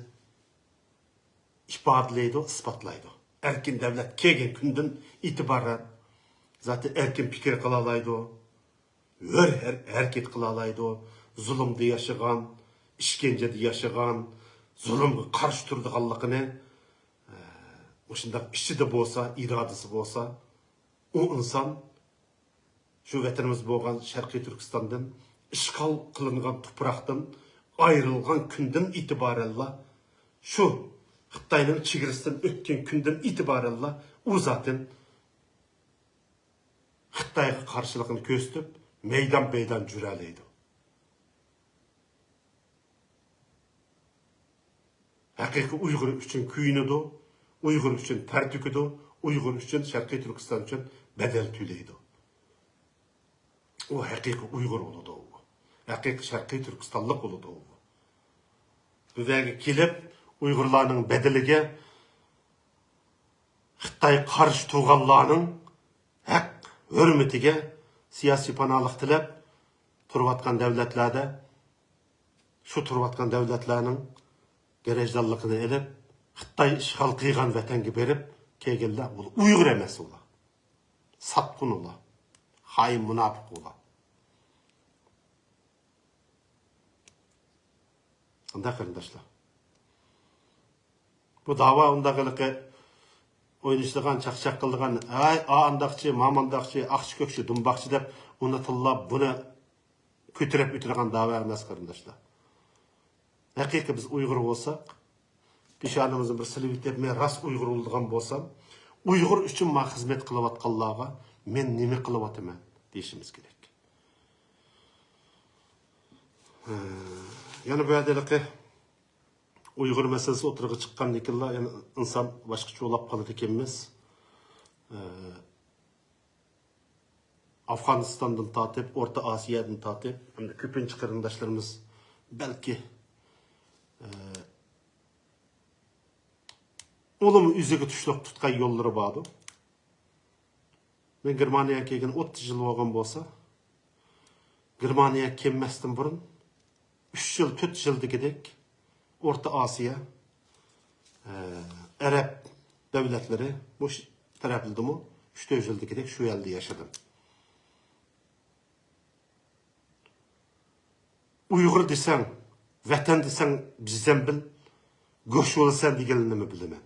ئىپادىلەيدۇ، ئىسپاتلايدۇ. ئەركىن دەۋلەت كەلگەن كۈندىن ئېتىبارەن زاتەن ئەركىن پىكىر قىلالايدۇ، ھۆر ھەر-، ھەرىكەت قىلالايدۇ. زۇلۇمدا ياشىغان، ئىشكەنجىدە ياشىغان، زۇلۇمغا قارشى تۇرىدىغانلىقىنى، ئە، مۇشۇنداق ئىچىدە بولسا، ئىرادىسى بولسا، ئۇ ئىنسان شۇ ۋەتىنىمىز بولغان شەرقىي تۈركىستاندىن ئىشغال قىلىنغان تۇپراقتىن ئايرىلغان كۈندىن ئېتىبارەنلا، شۇ خىتاينىڭ چېگرىسىدىن ئۆتكەن كۈندىن ئېتىبارەنلا ئۇ زاتەن خىتايغا قارشىلىقىنى كۆرسىتىپ، مەيدان-مەيدان جۈرەلەيدۇ. ھەقىقىي ئۇيغۇر ئۈچۈن كۆيۈنىدۇ، ئۇيغۇر ئۈچۈن تەر تۆكىدۇ، ئۇيغۇر ئۈچۈن، شەرقىي تۈركىستان ئۈچۈن بەدەل تۆلەيدۇ. ئۇ ھەقىقىي ئۇيغۇر بولىدۇ. ھەقىقىي شەرقىي تۈركىستانلىق بولىدۇ. بۇ يەرگە كېلىپ، ئۇيغۇرلارنىڭ بەدىلىگە خىتاي قارشى تۇرغانلارنىڭ ھەق ھۆرمىتىگە سىياسىي پاناھلىق تىلەپ تۇرۇۋاتقان دەۋلەتلەردە، شۇ تۇرۇۋاتقان دەۋلەتلەرنىڭ گىرەجدانلىقىنى ئېلىپ، خىتاي ئىشغال قىلغان ۋەتەنگە بېرىپ كەلگەنلەر، ئۇلار ئۇيغۇر ئەمەس، ئۇلار ساتقۇن، ئۇلار خائىن، مۇناپىق ئۇلار. ئۇنداق، قېرىنداشلار. بۇ داۋا ئۇنداق ھېلىقى ئوينىشىدىغان، چاقچاق قىلىدىغان، ھەي، ئانداقچى، مامانداقچى، ئاقچى، كۆكچى، دۇمباقچى دەپ ئۇنى تىللاپ، بۇنى كۆتۈرۈپ ئۆتىدىغان داۋا ئەمەس، قېرىنداشلار. ھەقىقىي بىز ئۇيغۇر بولساق، پېشانىمىزنى بىر سىلىۋېتىپ، مەن راست ئۇيغۇر بولىدىغان بولسام، ئۇيغۇر ئۈچۈن ماڭا خىزمەت قىلىۋاتقانلارغا مەن نېمە قىلىۋاتىمەن دېيىشىمىز كېرەك. ھە، يەنە بۇ يەردە ھېلىقى ئۇيغۇر مەسىلىسى ئوتتۇرىغا چىققاندىن كېيىنلا، يەنە ئىنسان باشقىچە ئويلاپ قالىدىكەنمىز. ئە، ئافغانىستاندىن تارتىپ، ئورتا ئاسىيادىن تارتىپ، ھەمدە كۆپىنچە قېرىنداشلىرىمىز بەلكى، ئە، ئۇلىمۇ ئۆزىگە تۇشلۇق تۇتقان يوللىرى باردۇ. مەن گېرمانىيەگە كەلگىلى ئوتتۇز يىل بولغان بولسا، گېرمانىيەگە كەلمەستىن بۇرۇن، ئۈچ يىل، تۆت يىل دېگۈدەك ئورتا ئاسىيا، ئە، ئەرەب دۆلەتلىرى، مۇشۇ تەرەپلىرىدىمۇ ئۈچ، تۆت يىل دېگۈدەك شۇ يەردە ياشىدىم. ئۇيغۇر دېسەڭ، ۋەتەن دېسەڭ، بىزدەن بىل، گۆش بولىسەن دېگەنلىرىنىمۇ بىلىمەن.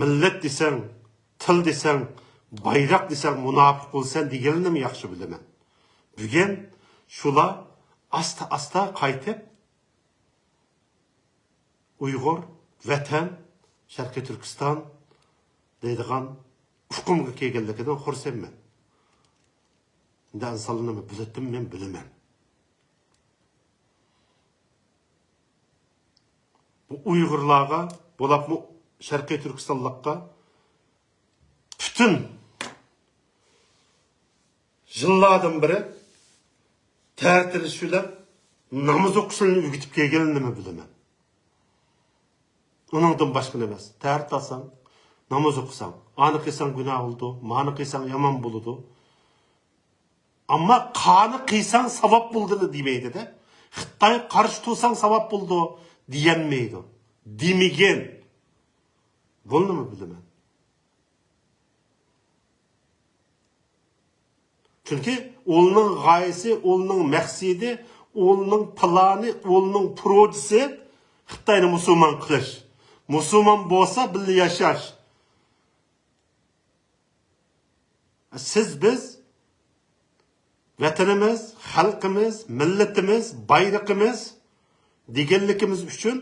مىللەت دېسەڭ، تىل دېسەڭ، بايراق دېسەڭ، مۇناپىق بولىسەن دېگەنلىرىنىمۇ ياخشى بىلىمەن. بۈگۈن شۇلار ئاستا-ئاستا قايتىپ، ئۇيغۇر، ۋەتەن، شەرقىي تۈركىستان دەيدىغان ئۇقۇمغا كەلگەنلىكىدىن خۇرسەنمەن. ئەمدى ئىنسانلارنى بىلەتتىم، مەن بىلىمەن. بۇ ئۇيغۇرلارغا، بولۇپمۇ شەرقىي تۈركىستانلىققا پۈتۈن يىللاردىن بېرى تەھەججۇد قىلىش بىلەن ناماز ئوقۇشنى ئۆگىتىپ كەلگىنىنىمۇ بىلىمەن. ئۇنىڭدىن باشقىنى ئەمەس. تەھەججۇد قىلساڭ، ناماز ئوقۇساڭ، ئانى قىلساڭ گۇناھ بولىدۇ، مانى قىلساڭ يامان بولىدۇ. ئەمما قانى قىلساڭ ساۋاب بولىدۇ دېمەيدۇ-دە. خىتاي قارشى تۇرساڭ ساۋاب بولىدۇ دېيەلمەيدۇ. دېمىگىن. بۇنىمۇ بىلىمەن. چۈنكى ئۇلنىڭ غايىسى، ئۇلنىڭ مەقسىتى، ئۇلنىڭ پىلانى، ئۇلنىڭ پروژىسى خىتاينى مۇسۇلمان قىلىش. مۇسۇلمان بولسا بىللە ياشاش. سىز، بىز ۋەتىنىمىز، خەلقىمىز، مىللىتىمىز، بايرىقىمىز دېگەنلىكىمىز ئۈچۈن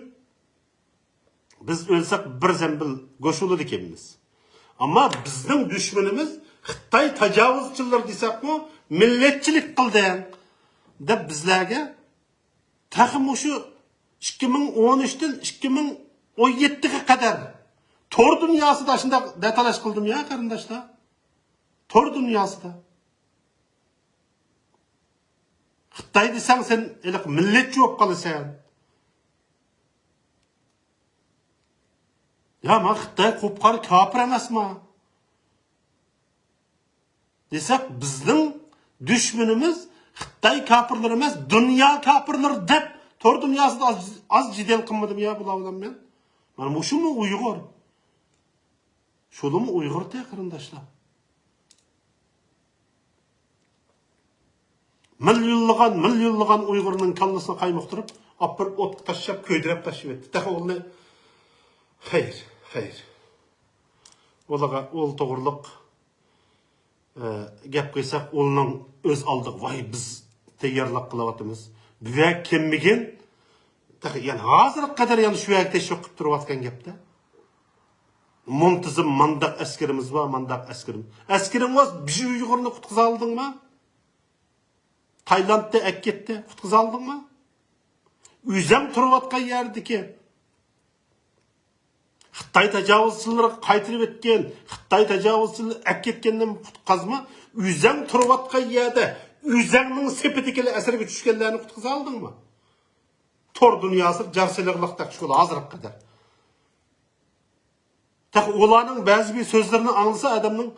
بىز ئۆلسەك بىر زەمبىل گۆش بولىدىكەنمىز. ئەمما بىزنىڭ دۈشمىنىمىز خىتاي تاجاۋۇزچىلىرى دېسەكمۇ، مىللەتچىلىك قىلدىڭ دەپ بىزلەرگە تېخى مۇشۇ ئىككى مىڭ ئون ئۈچتىن ئىككى مىڭ ئون يەتتىگە قەدەر تور دۇنياسىدا شۇنداق دەتالاش قىلدىم يا قېرىنداشلار. تور دۇنياسىدا. خىتاي دېسەڭ سەن ھېلىقى مىللەتچى بولۇپ قالىسەن. يا، مانا خىتاي قۇپقارا كاپىر ئەمەسما؟ دېسەك، بىزنىڭ دۈشمىنىمىز خىتاي كاپىرلىرى ئەمەس، دۇنيا كاپىرلىرى دەپ تور دۇنياسىدا ئاز، ئاز جېدەل قىلمىدىم يا بۇلار بىلەن مەن. مانا مۇشۇمۇ ئۇيغۇر. شۇلىمۇ ئۇيغۇر تېخى قېرىنداشلار. مىليونلىغان، مىليونلىغان ئۇيغۇرنىڭ كاللىسىنى قايمۇقتۇرۇپ، ئاپىرىپ ئوتقا تاشلاپ، كۆيدۈرۈپ تاشلىۋەتتى. تېخى ئۇنى، خەير، خەير. ئۇلارغا ئۇل توغرۇلۇق، ئە، گەپ قىلساق، ئۇلنىڭ ئۆز ئالدىغا، ۋاي، بىز تەييارلىق قىلىۋاتىمىز. بۇ يەرگە كەلمىگىن، تېخى، يەنى ھازىرغا قەدەر يەنە شۇ يەرگە تەشۋىق قىلىپ تۇرۇۋاتقان گەپتە. مۇنتىزىم، مانداق ئەسكىرىمىز بار، مانداق ئەسكىرىم-، ئەسكىرىڭ بار، بىر ئۇيغۇرنى قۇتقۇزالىدىڭما؟ تايلاندتا ئەكەتتى، قۇتقۇزالىدىڭما؟ ئۆزەڭ تۇرۇۋاتقان يەردىكى خىتاي تاجاۋۇزچىلىرىغا قايتۇرۇۋەتكەن، خىتاي تاجاۋۇزچىلىرى ئەكەتكەندىن قۇتقازما، ئۆزەڭ تۇرۇۋاتقان يەردە ئۆزەڭنىڭ سېپىدىكىلەر ئەسىرگە چۈشكەنلەرنى قۇتقۇزالدىڭما؟ تور دۇنياسىدا جار سېلىقلىق تەكشۈرۈلدى ھازىرغا قەدەر. تېخى ئۇلارنىڭ بەزى بىر سۆزلىرىنى ئاڭلىسا ئادەمنىڭ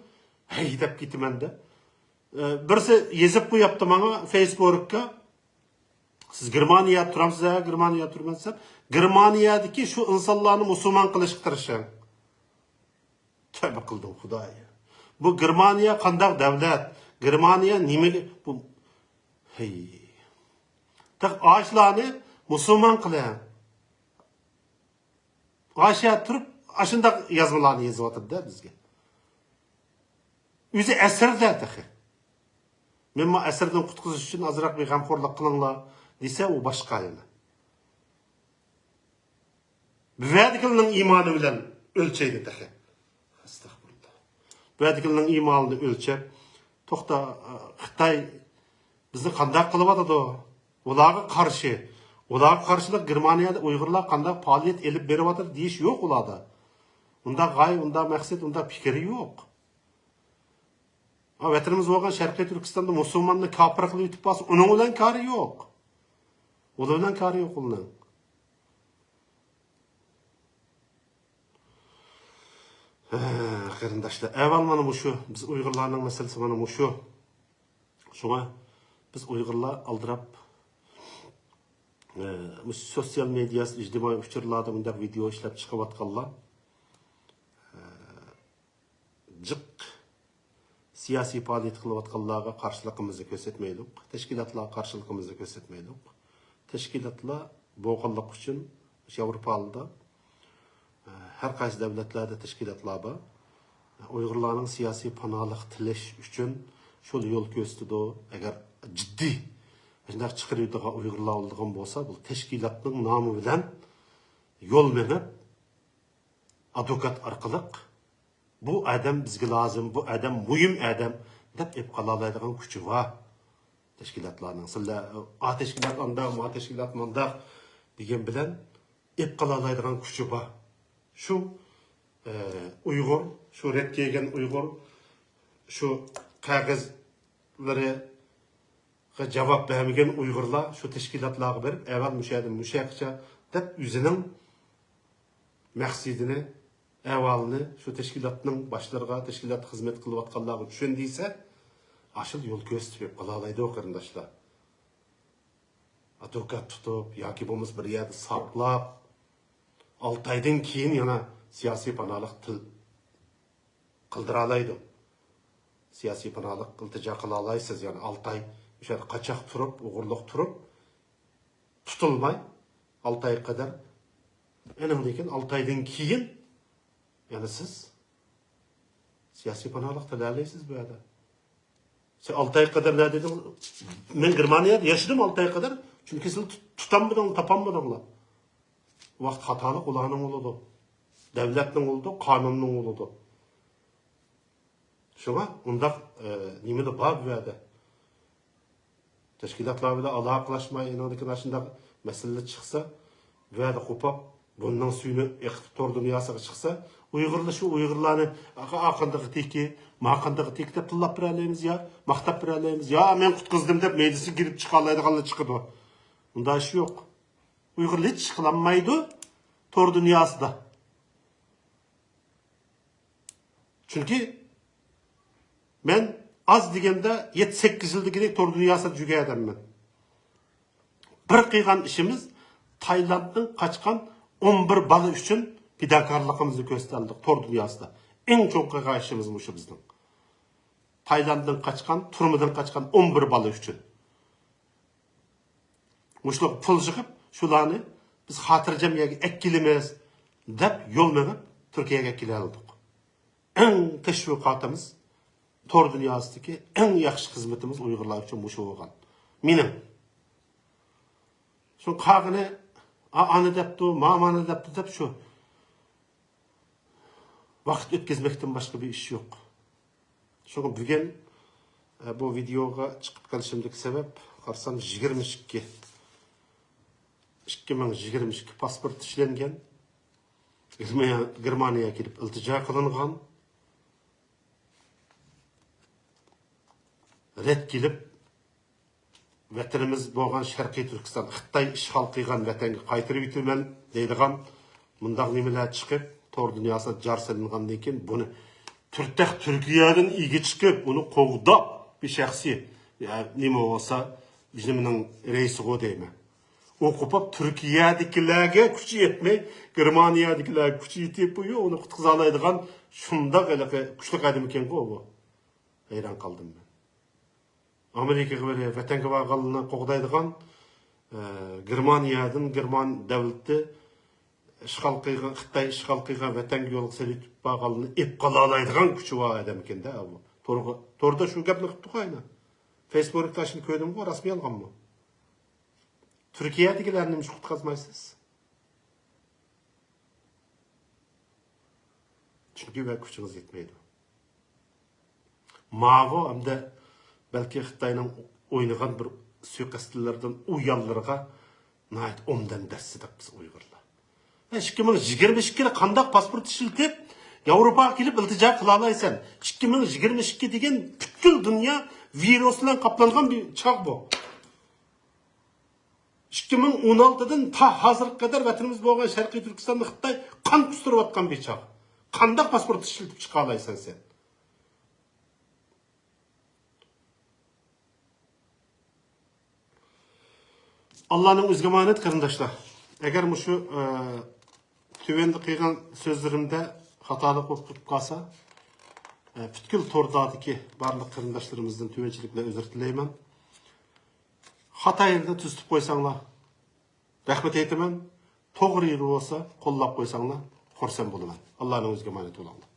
ھەي دەپ كېتىمەن-دە. ئە، بىرسى يېزىپ قويۇپتۇ ماڭا فېيسبۇكقا. سىز گېرمانىيەدە تۇرامسىز؟ ھە، گېرمانىيەدە تۇرىمەن دېسەم، گېرمانىيەدىكى شۇ ئىنسانلارنى مۇسۇلمان قىلىشقا تىرىشىڭ. تەۋبە قىلدىم خۇدايىم. بۇ گېرمانىيە قانداق دەۋلەت؟ گېرمانىيە نېمىگە بۇ؟ ھەي. تېخى ئاشۇلارنى مۇسۇلمان قىلىڭ. ئاشۇ يەردە تۇرۇپ ئاشۇنداق يازمىلارنى يېزىۋاتىدۇ-دە بىزگە. ئۆزى ئەسىردە تېخى. مەن ما ئەسىردىن قۇتقۇزۇش ئۈچۈن ئازراق بىر غەمخورلۇق قىلىڭلار دېسە، ئۇ باشقا يەنە. بۇ يەردىكىلەرنىڭ ئىمانى بىلەن ئۆلچەيدۇ تېخى. ئەستەغپۇرۇللا. بۇ يەردىكىلەرنىڭ ئىمانىنى ئۆلچەپ، توختا، خىتاي بىزنى قانداق قىلىۋاتىدۇ؟ ئۇلارغا قارشى، ئۇلارغا قارشىلىق گېرمانىيەدە ئۇيغۇرلار قانداق پائالىيەت ئېلىپ بېرىۋاتىدۇ دېيىش يوق ئۇلاردا. ئۇنداق غايە، ئۇنداق مەقسەت، ئۇنداق پىكىر يوق. ھا، ۋەتىنىمىز بولغان شەرقىي تۈركىستاندا مۇسۇلماننى كاپىر قىلىۋېتىپ بارسا، ئۇنىڭ بىلەن كارى يوق. ئۇلار بىلەن كارى يوق ئۇلارنىڭ. ھە، قېرىنداشلار، ئەھۋال مانا مۇشۇ. بىز ئۇيغۇرلارنىڭ مەسىلىسى مانا مۇشۇ. شۇڭا بىز ئۇيغۇرلار ئالدىراپ، ئە، مۇشۇ سوتسىيال مېدىيا، ئىجتىمائىي ئۇچۇرلاردا مۇنداق ۋىدېئو ئىشلەپ چىقىۋاتقانلار، ئە، جىق سىياسىي پائالىيەت قىلىۋاتقانلارغا قارشىلىقىمىزنى كۆرسەتمەيلۇق، تەشكىلاتلارغا قارشىلىقىمىزنى كۆرسەتمەيلۇق. تەشكىلاتلار بولغانلىقى ئۈچۈن مۇشۇ ياۋروپادا، ئە، ھەر قايسى دۆلەتلەردە تەشكىلاتلار بار. ئۇيغۇرلارنىڭ سىياسىي پاناھلىق تىلەش ئۈچۈن شۇ يول كۆرسىتىدۇ. ئەگەر جىددىي شۇنداق چىقىرىۋېتىدىغان ئۇيغۇرلار بولىدىغان بولسا، بۇ تەشكىلاتنىڭ نامى بىلەن يول مېڭىپ، ئادۋوكات ئارقىلىق، بۇ ئادەم بىزگە لازىم، بۇ ئادەم مۇھىم ئادەم دەپ ئېلىپ قالالايدىغان كۈچى بار تەشكىلاتلارنىڭ. سىلەر، ئا تەشكىلات ئانداق، ما تەشكىلات مانداق دېگەن بىلەن ئېلىپ قالالايدىغان كۈچى بار. شۇ، ئە، ئۇيغۇر، شۇ رەت كەلگەن ئۇيغۇر، شۇ قەغەزلىرىگە جاۋاب بەرمىگەن ئۇيغۇرلار شۇ تەشكىلاتلارغا بېرىپ، ئەۋەل مۇشۇ يەردىن مۇشۇ ياققىچە دەپ ئۆزىنىڭ مەقسىتىنى، ئەھۋالىنى شۇ تەشكىلاتنىڭ باشلىرىغا، تەشكىلاتتا خىزمەت قىلىۋاتقانلارغا چۈشەندۈرسە، ئاشۇ يول كۆرسىتىپ قالالايدۇ، قېرىنداشلار. ئادۋوكات تۇتۇپ ياكى بولمىسا بىر يەردە ساقلاپ، ئالتە ئايدىن كېيىن يەنە سىياسىي پاناھلىق تىل قىلدۇرالايدۇ. سىياسىي پاناھلىق ئىلتىجا قىلالايسىز، يەنى ئالتە ئاي ئۆشە يەردە قاچاق تۇرۇپ، ئوغرىلىق تۇرۇپ، تۇتۇلماي، ئالتە ئايغا قەدەر ئەنىڭدىن كېيىن ئالتە ئايدىن كېيىن يەنە سىز سىياسىي پاناھلىق تىلەيلەيسىز بۇ يەردە. سەن ئالتە ئاي قەدەر نەدە ئىدىڭ؟ مەن گېرمانىيەدە ياشىدىم ئالتە ئاي قەدەر. چۈنكى سىلەر تۇت-، تۇتالمىدىڭلار، تاپالمىدىڭلار. ۋاقىت خاتالىق ئۇلارنىڭ بولىدۇ. دۆلەتنىڭ بولىدۇ، قانۇننىڭ بولىدۇ. شۇڭا ئۇنداق، ئە، نېمىلا بار بۇ يەردە. تەشكىلاتلار بىلەن ئالاقىلەشمەي، ئېنىڭدىكى شۇنداق مەسىلىلەر چىقسا، بۇ يەردە قوپۇپ، بۇنىڭ سۈيىنى ئېقىتىپ تور دۇنياسىغا چىقسا، ئۇيغۇرلار شۇ ئۇيغۇرلارنى، «ئاقا، ئاقاندىغى تېكى، ماقاندىغى تېكى» دەپ تىللاپ بېرەلەيمىز يا، ماختاپ بېرەلەيمىز يا، «مەن قۇتقۇزدۇم» دەپ مەيدىسىگە كىرىپ چىقالايدىغانلار چىقىدۇ. ئۇنداق ئىش يوق. ئۇيغۇرلار ھېچ ئىش قىلالمايدۇ تور دۇنياسىدا. چۈنكى مەن ئاز دېگەندە يەتتە سەككىز يىلدىن كېيىن تور دۇنياسىدا يۈرگەن ئادەممەن. بىر قىلغان ئىشىمىز، تايلاندتىن قاچقان ئون بىر بالا ئۈچۈن پىداكارلىقىمىزنى كۆرسىتەلىدۇق تور دۇنياسىدا. ئەڭ چوڭ قىلغان ئىشىمىز مۇشۇ بىزنىڭ. تايلاندتىن قاچقان، تۈرمىدىن قاچقان ئون بىر بالا ئۈچۈن. مۇشۇلارغا پۇل يىغىپ، شۇلارنى بىز خاتىرجەم يەرگە ئەكىلىمىز دەپ يول مېڭىپ، تۈركىيەگە كېلەلىدۇق. ئەڭ تەشۋىقاتىمىز، تور دۇنياسىدىكى ئەڭ ياخشى خىزمىتىمىز ئۇيغۇرلار ئۈچۈن مۇشۇ بولغان. مېنىڭ. شۇ قالغىنى، ئا-، ئانا دەپتۇ، مامانا دەپتۇ دەپ شۇ ۋاقىت ئۆتكۈزمەكتىن باشقا بىر ئىش يوق. شۇڭا بۈگۈن، ئە، بۇ ۋىدېئوغا چىقىپ قېلىشىمدىكى سەۋەب، قارىسام، يىگىرمە ئىككى، ئىككى مىڭ يىگىرمە ئىككى پاسپورت ئىشلەنگەن، گېرمانىيە، گېرمانىيەگە كېلىپ ئىلتىجا قىلىنغان، رەت كېلىپ، ۋەتىنىمىز بولغان شەرقىي تۈركىستان خىتاي ئىشغال قىلغان ۋەتەنگە قايتۇرۇۋېتىمەن دەيدىغان مۇنداق نېمىلەر چىقىپ، تور دۇنياسىدا جار سېلىنغاندىن كېيىن، بۇنى تۈرتەك تۈركىيەدىن ئىگە چىقىپ، ئۇنى قوغداپ، بىر شەخسىي، يا، نېمە بولسا، بىزنىڭ رەئىسىغۇ دەيمەن. ئۇ قوپۇپ، تۈركىيەدىكىلەرگە كۈچى يەتمەي، گېرمانىيەدىكىلەرگە كۈچى يېتىپ، بۇ ئۇنى قۇتقۇزالايدىغان شۇنداق ھېلىقى كۈچلۈك ئادەم ئىكەنغۇ بۇ. ھەيران قالدىم مەن. ئامېرىكىغا بېرىپ، ۋەتەنگە بارغانلارنى قوغدايدىغان، ئە، گېرمانىيەدىن، گېرمان دۆلىتى ئىشغال قىلغان، خىتاي ئىشغال قىلغان ۋەتەنگە يولغا سېلىپ بارغانلارنى ئېلىپ قالالايدىغان كۈچى بار ئادەم ئىكەن-دە بۇ. تورغا، توردا شۇ گەپنى قىپتۇقۇ ئاينا. فېيسبۇكتا شۇنى كۆردۈمغۇ، راستمۇ يالغانمۇ؟ تۈركىيەدىكىلەرنى نېمىشقا قۇتقۇزمايسىز؟ چۈنكى ۋە كۈچىڭىز يەتمەيدۇ. ماۋۇ ھەمدە بەلكى خىتاينىڭ ئوينىغان بىر سۇيىقەستلىرىدىن ئۇيانلىرىغا ناھايىتى ئوبدان دەسسىدۇق بىز ئۇيغۇرلار. ھە، ئىككى مىڭ يىگىرمە ئىككىدە قانداق پاسپورت ئىشلىتىپ ياۋروپاغا كېلىپ ئىلتىجا قىلالايسەن؟ ئىككى مىڭ يىگىرمە ئىككى دېگەن پۈتكۈل دۇنيا ۋىرۇس بىلەن قاپلانغان بىر چاغ بۇ. ئىككى مىڭ ئون ئالتىدىن تا ھازىرغا قەدەر ۋەتىنىمىز بولغان شەرقىي تۈركىستاندا خىتاي قان قۇستۇرۇۋاتقان بىر چاغ. قانداق پاسپورت ئىشلىتىپ چىقالايسەن سەن؟ ئاللانىڭ ئۆزىگە ئامانەت، قېرىنداشلار. ئەگەر مۇشۇ، ئە، تۆۋەندە قىلغان سۆزلىرىمدە خاتالىق بولۇپ قېلىپ قالسا، ئە، پۈتكۈل توردىكى بارلىق قېرىنداشلىرىمىزدىن تۆۋەنچىلىك بىلەن ئۆزۈر تىلەيمەن. خاتا يەردە تۈزىتىپ قويساڭلار، رەھمەت ئېيتىمەن. توغرا يېرى بولسا، قوللاپ قويساڭلار، خۇرسەن بولىمەن. ئاللانىڭ ئۆزىگە ئامانەت بولۇڭلار.